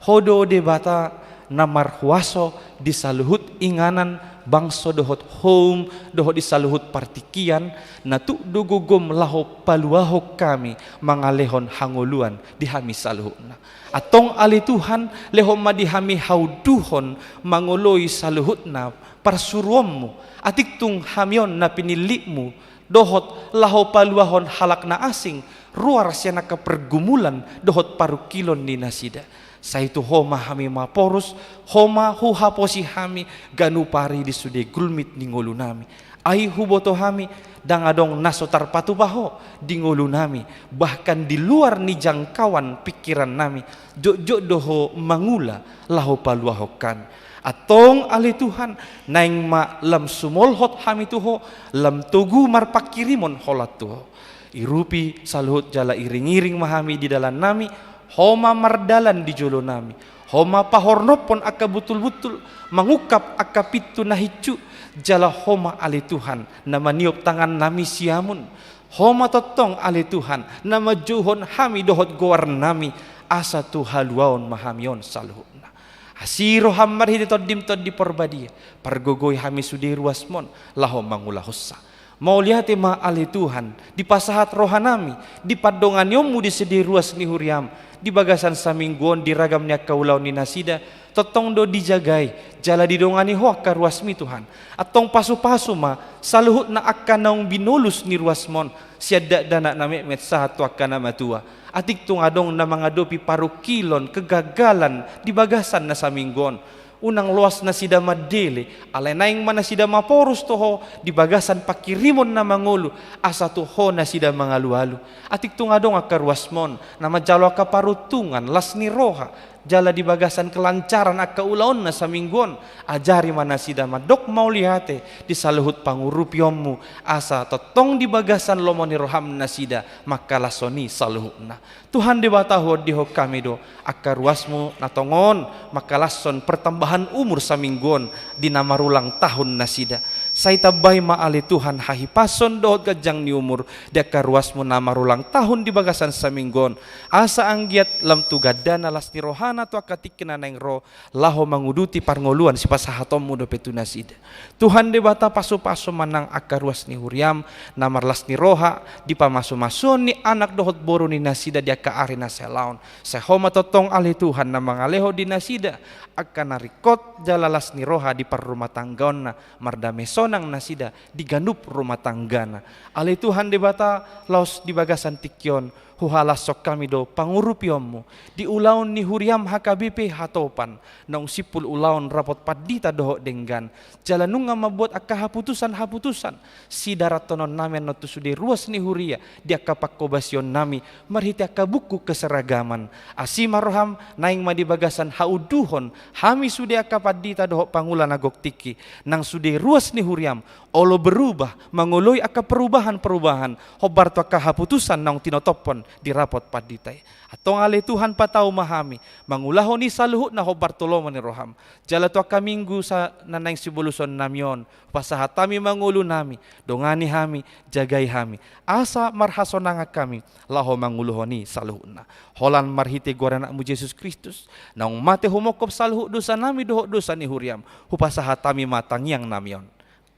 Ho do Debata na marhuaso di saluhut inganan, bangso dohot houm, dohot di saluhut partingkian, na tuk do gogom laho paluahon hami mangalehon hangoluan di hami saluhutna. Antong ale Tuhan, lehon ma di hami hauduhon mangoloi saluhutna parsuruonmu, atik tung hami on na pinillitmu, dohot laho paluahon halak na asing, ruar sian angka pergumulan dohot parungkilon ni nasida. Sai tu Ho ma hami maporus, Ho ma huhaposi hami ganup ari di sude gulmit ni ngolunami. Ai huboto hami, ndang adong na so tarpatupa Ho di ngolunami, bahkan di luar ni jangkauan pingkirannami, jotjot do Ho mangula laho paluahon hami. Antong ale Tuhan, naeng ma lam sumolhot hami tu Ho, lam togu marpangkirimon holan tu Ho. Irupi saluhut jala iringiring ma hami di dalannami, Ho ma mardalan di jolonami. Ho ma pahornophon angka buntulbuntul, mangungkap angka pintu na hinsu, jala Ho ma ale Tuhan, na maniop tangannami siamun. Ho ma tongtong ale Tuhan, na manjouhon hami dohot goarnami, asa tu haluaon ma hami on saluhutna. Asi roham marhite TondiM Tondi Porbadia, pargogoi hami sude ruasmon, laho mangulahonsa. Mauliate ma ale Tuhan, dipasahat rohanami, di pandonganionmu di sude ruas ni huriam, di bagasan saminggu on di ragam ni angka ulaon ni nasida, tongtong do dijagai, jala didongani Ho angka ruasmi Tuhan. Antong pasupasu ma, saluhutna angka naung binolus ni ruasmon, sian dakdanak na metmet sahat tu angka na matua. Atik tung adong na mangadopi parungkilon, kegagalan, di bagasan na saminggu on. Unang loas nasida mandele, alai naeng ma nasida maporus tu Ho, di bagasan pangkirimon na mangolu, asa tu Ho nasida mangalualu. Atik tung adong angka ruasmon, na manjalo angka paruntungan, las ni roha, jala di bagasan kelancaran angka ulaonna saminggu on, ajari ma nasida mandok mauliate, di saluhut pangurupionmu, asa tongtong di bagasan lomo ni roham nasida, mangkalashon i saluhutna. Tuhan Debata huondihon hami do, angka ruasmu na tongon, mangkalashon pertambahan umur saminggu on, di na marulang tahun nasida. Sai tambai ma ale Tuhan hahipason dohot ganjang ni umur, di angka ruasmu na marulang tahun di bagasan saminggu on. Asa anggiat lam tu gandana las ni rohana tu angka tingki na naeng ro, laho manguduti parngoluan sipasahatonmu dope tu nasida. Tuhan Debata pasupasu ma nang angka ruas ni huriam, na marlas ni roha, di pamasumasuon ni anak dohot boru ni nasida di angka ari na salaon. Sai Ho ma tongtong ale Tuhan na mangalehon di nasida, angka na ringkot jala las ni roha di parrumatanggaonna, mardame sonang nasida, di ganup rumatanggana. Ale Tuhan Debata, laos di bagasan tingki on, huhalashon hami do pangurupionmu, di ulaon ni huriam H K B P Hatopan, naung simpul ulaon rapot pandita dohot denggan, jala nunga mambuat angka haputusan-haputusan, sidaratonnami annon tu sude ruas ni huria, di angka pangkobasionnami, marhite angka buku keseragaman, asi ma roham, naeng ma di bagasan hauduhon, hami sude angka pandita dohot pangula na gok tingki, nang sude ruas ni huriam, olo berubah, mangoloi angka perubahan-perubahan, hombar tu angka haputusan naung tinotophon, di rapot pandita i. Antong ale Tuhan, patau ma hami mangulahon i saluhutna hombar tu lomo ni roham. Jala tu angka minggu sa-, na naeng sibolushonnami on, hupasahat hami ma ngolunami, dongani hami, jagai hami, asa marhasonangan hami laho mangulahon i saluhutna. Holan marhite goar ni Anakmu Jesus Kristus, naung mate humongkop saluhut dosanami dohot dosa ni huriam, hupasahat hami ma tangiangnami on.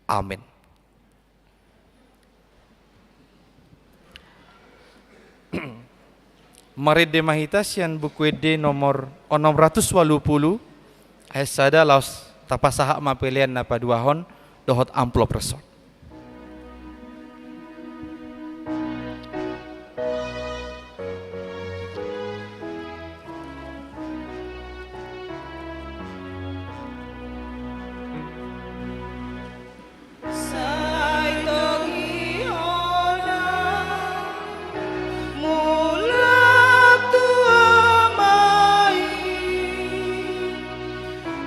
Amen. Marende ma hita sian Buku Ende nomor onom ratus ualu pulu, ayat sada, laos tapasahat ma pelean na paduahon dohot amplop resort. Sai togihon au mulak tu Ama i,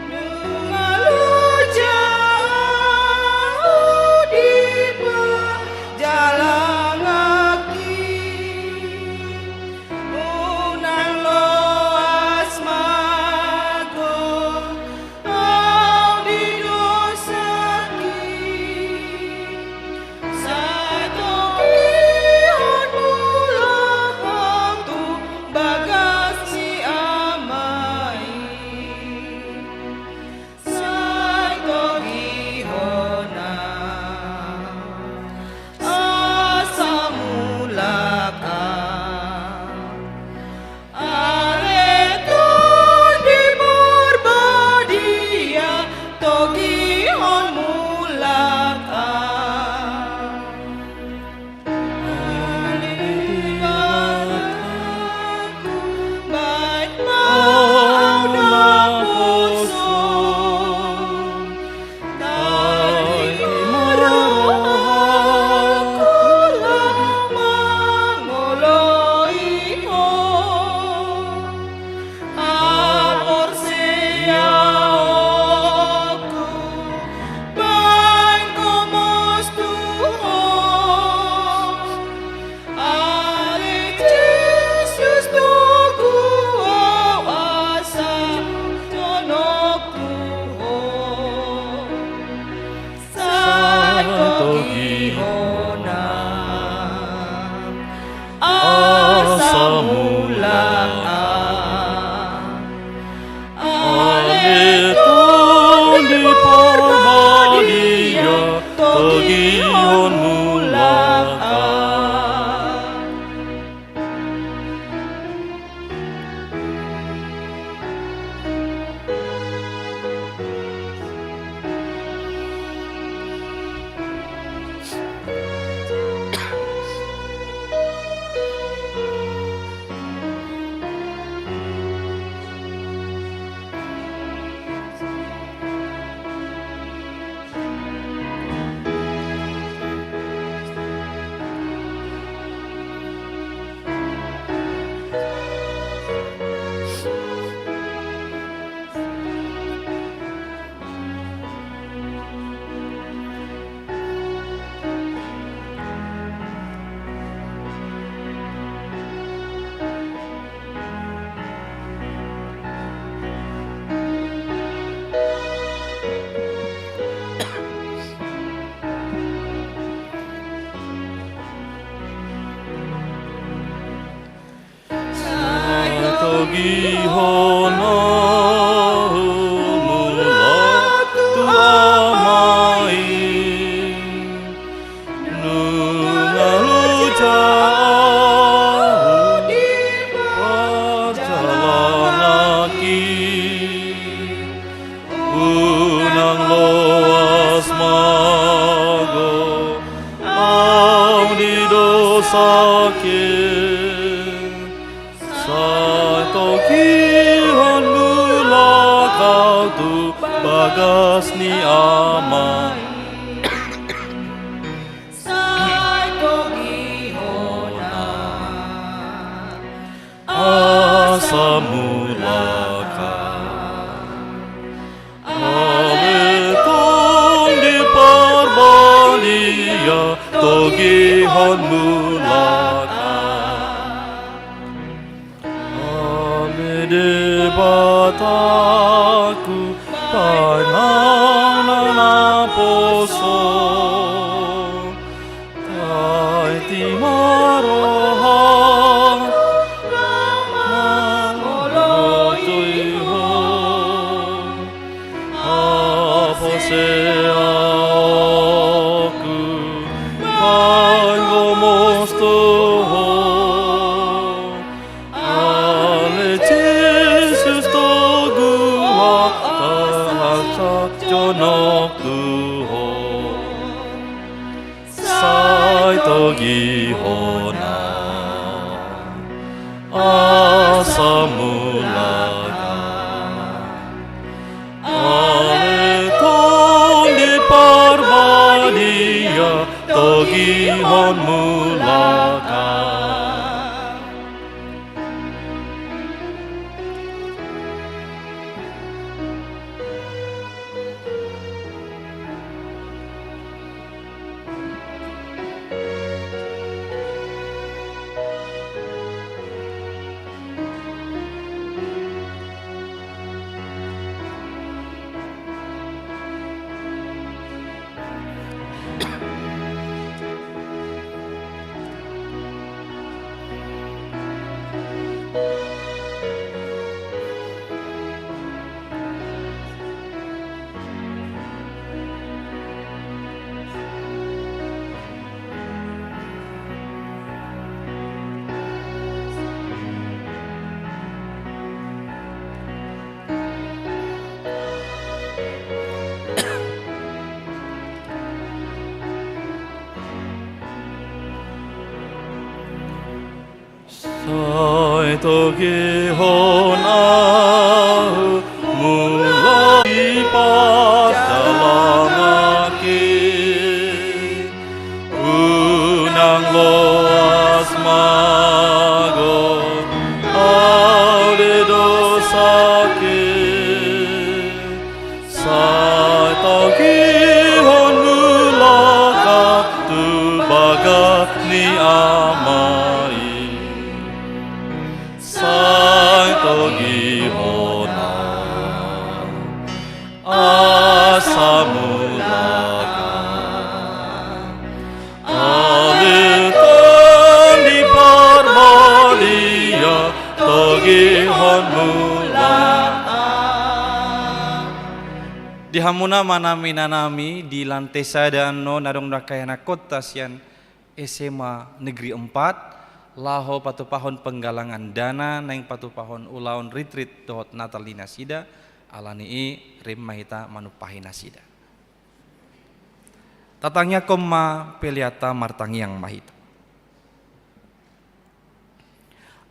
nunga loja au di parjalanan i, unang loas mago au di dosa i, sai togihon mulak au tu bagas ni Ama i, sai togihon au asa mulak au. Ale Tondi Parbadia, togihon mulak au. Ale Tuhan, baen ma au naposo. Ale Jesus, togu au asa jonok tu Ho. Sai togihon au asa mulak au. Ale Tondi Parbadia, togihon mulak au. Sai togihon au mulak tu Ama i, nunga loja au di parjalanan i, unang loas mago au di dosa i. Sai togihon mulak au tu bagas ni Ama i. Sai togihon au asa mulak au. Ale Tondi Parbadia, togihon mulak au. Ai gomos tu Ho, ale Jesus, togu hata jonok tu Ho. Sai togihon asa mulak. Ale Tondi Parbadia, togihon mulak. Sai togihon ahu mulak di pardalanganki. Unang loas mago ale dosaki. Sai togihon mulak tu bagas ni Ama i. Sai togihon asa mulak. Ale Tondi Parbadia, togihon mulak. Di hamuna amanami, inanami, di lante sada annon adong do angka ianakhonta sian S M A Negeri Empat, laho patupahon penggalangan dana naeng patupahon ulaon ritrit dohot Natal ni nasida. Alani i, rap ma hita manumpahi nasida. Tatangiangkon ma peleanta, martangiang ma hita.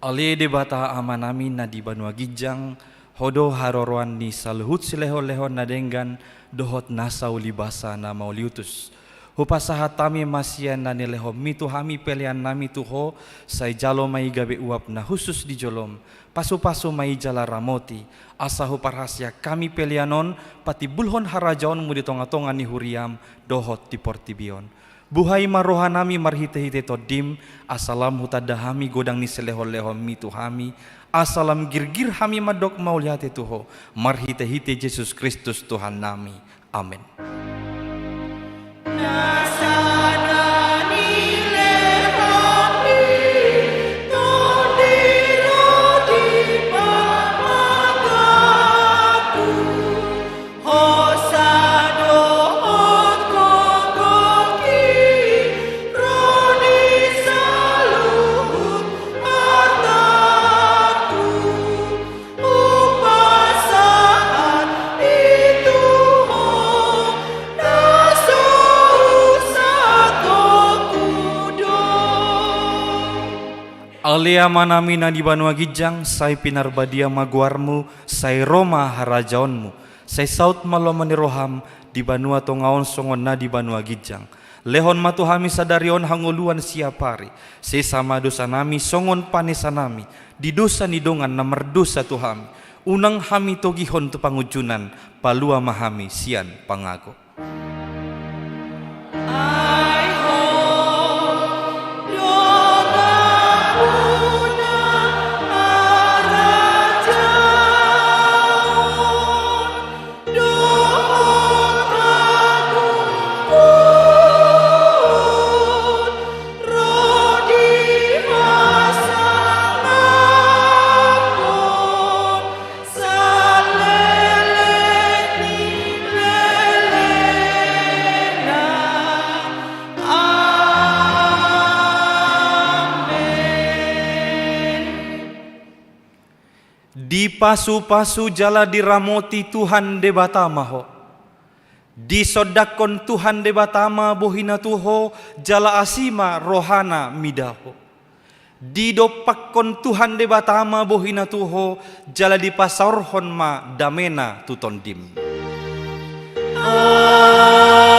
Ale Debata Amanami na di banua ginjang, Ho do haroroan ni saluhut silehonlehon na denggan dohot nasa ulibasa na mauliutus. Hupasahat hami ma sian na nilehonMi tu hami peleannami tu Ho, sai jalo ma i gabe uap na hushus di joloM, pasupasu ma i jala ramoti, asa huparhaseang hami pelean on patimbulhon harajaonMu di tongatonga ni huriaM dohot di portibi on. Buhai ma rohanami marhitehite TondiM, asa lam hutanda hami godang ni silehonlehonMi tu hami, asa lam girgir hami mandok mauliate tu Ho, marhitehite Jesus Kristus Tuhannami. Amen. Ale Amanami na di banua ginjang, sai pinarbadia ma goarMu, sai ro ma harajaonMu, sai saut ma lomo ni rohaM di banua tonga on songon na di banua ginjang. Lehon ma tu hami sadari on hangoluan siapari. Sesa ma dosanami songon panesanami di dosa ni dongan na mardosa tu hami. Unang hami togihon tu pangunjunan, palua ma hami sian pangago. Dipasupasu jala diramoti Tuhan Debata ma ho. Disondangkon Tuhan Debata ma bohina tu ho, jala asi ma rohana mida ho. Didompakkon Tuhan Debata ma bohina tu ho, jala dipasaorhon ma damena tu tondim. Amen.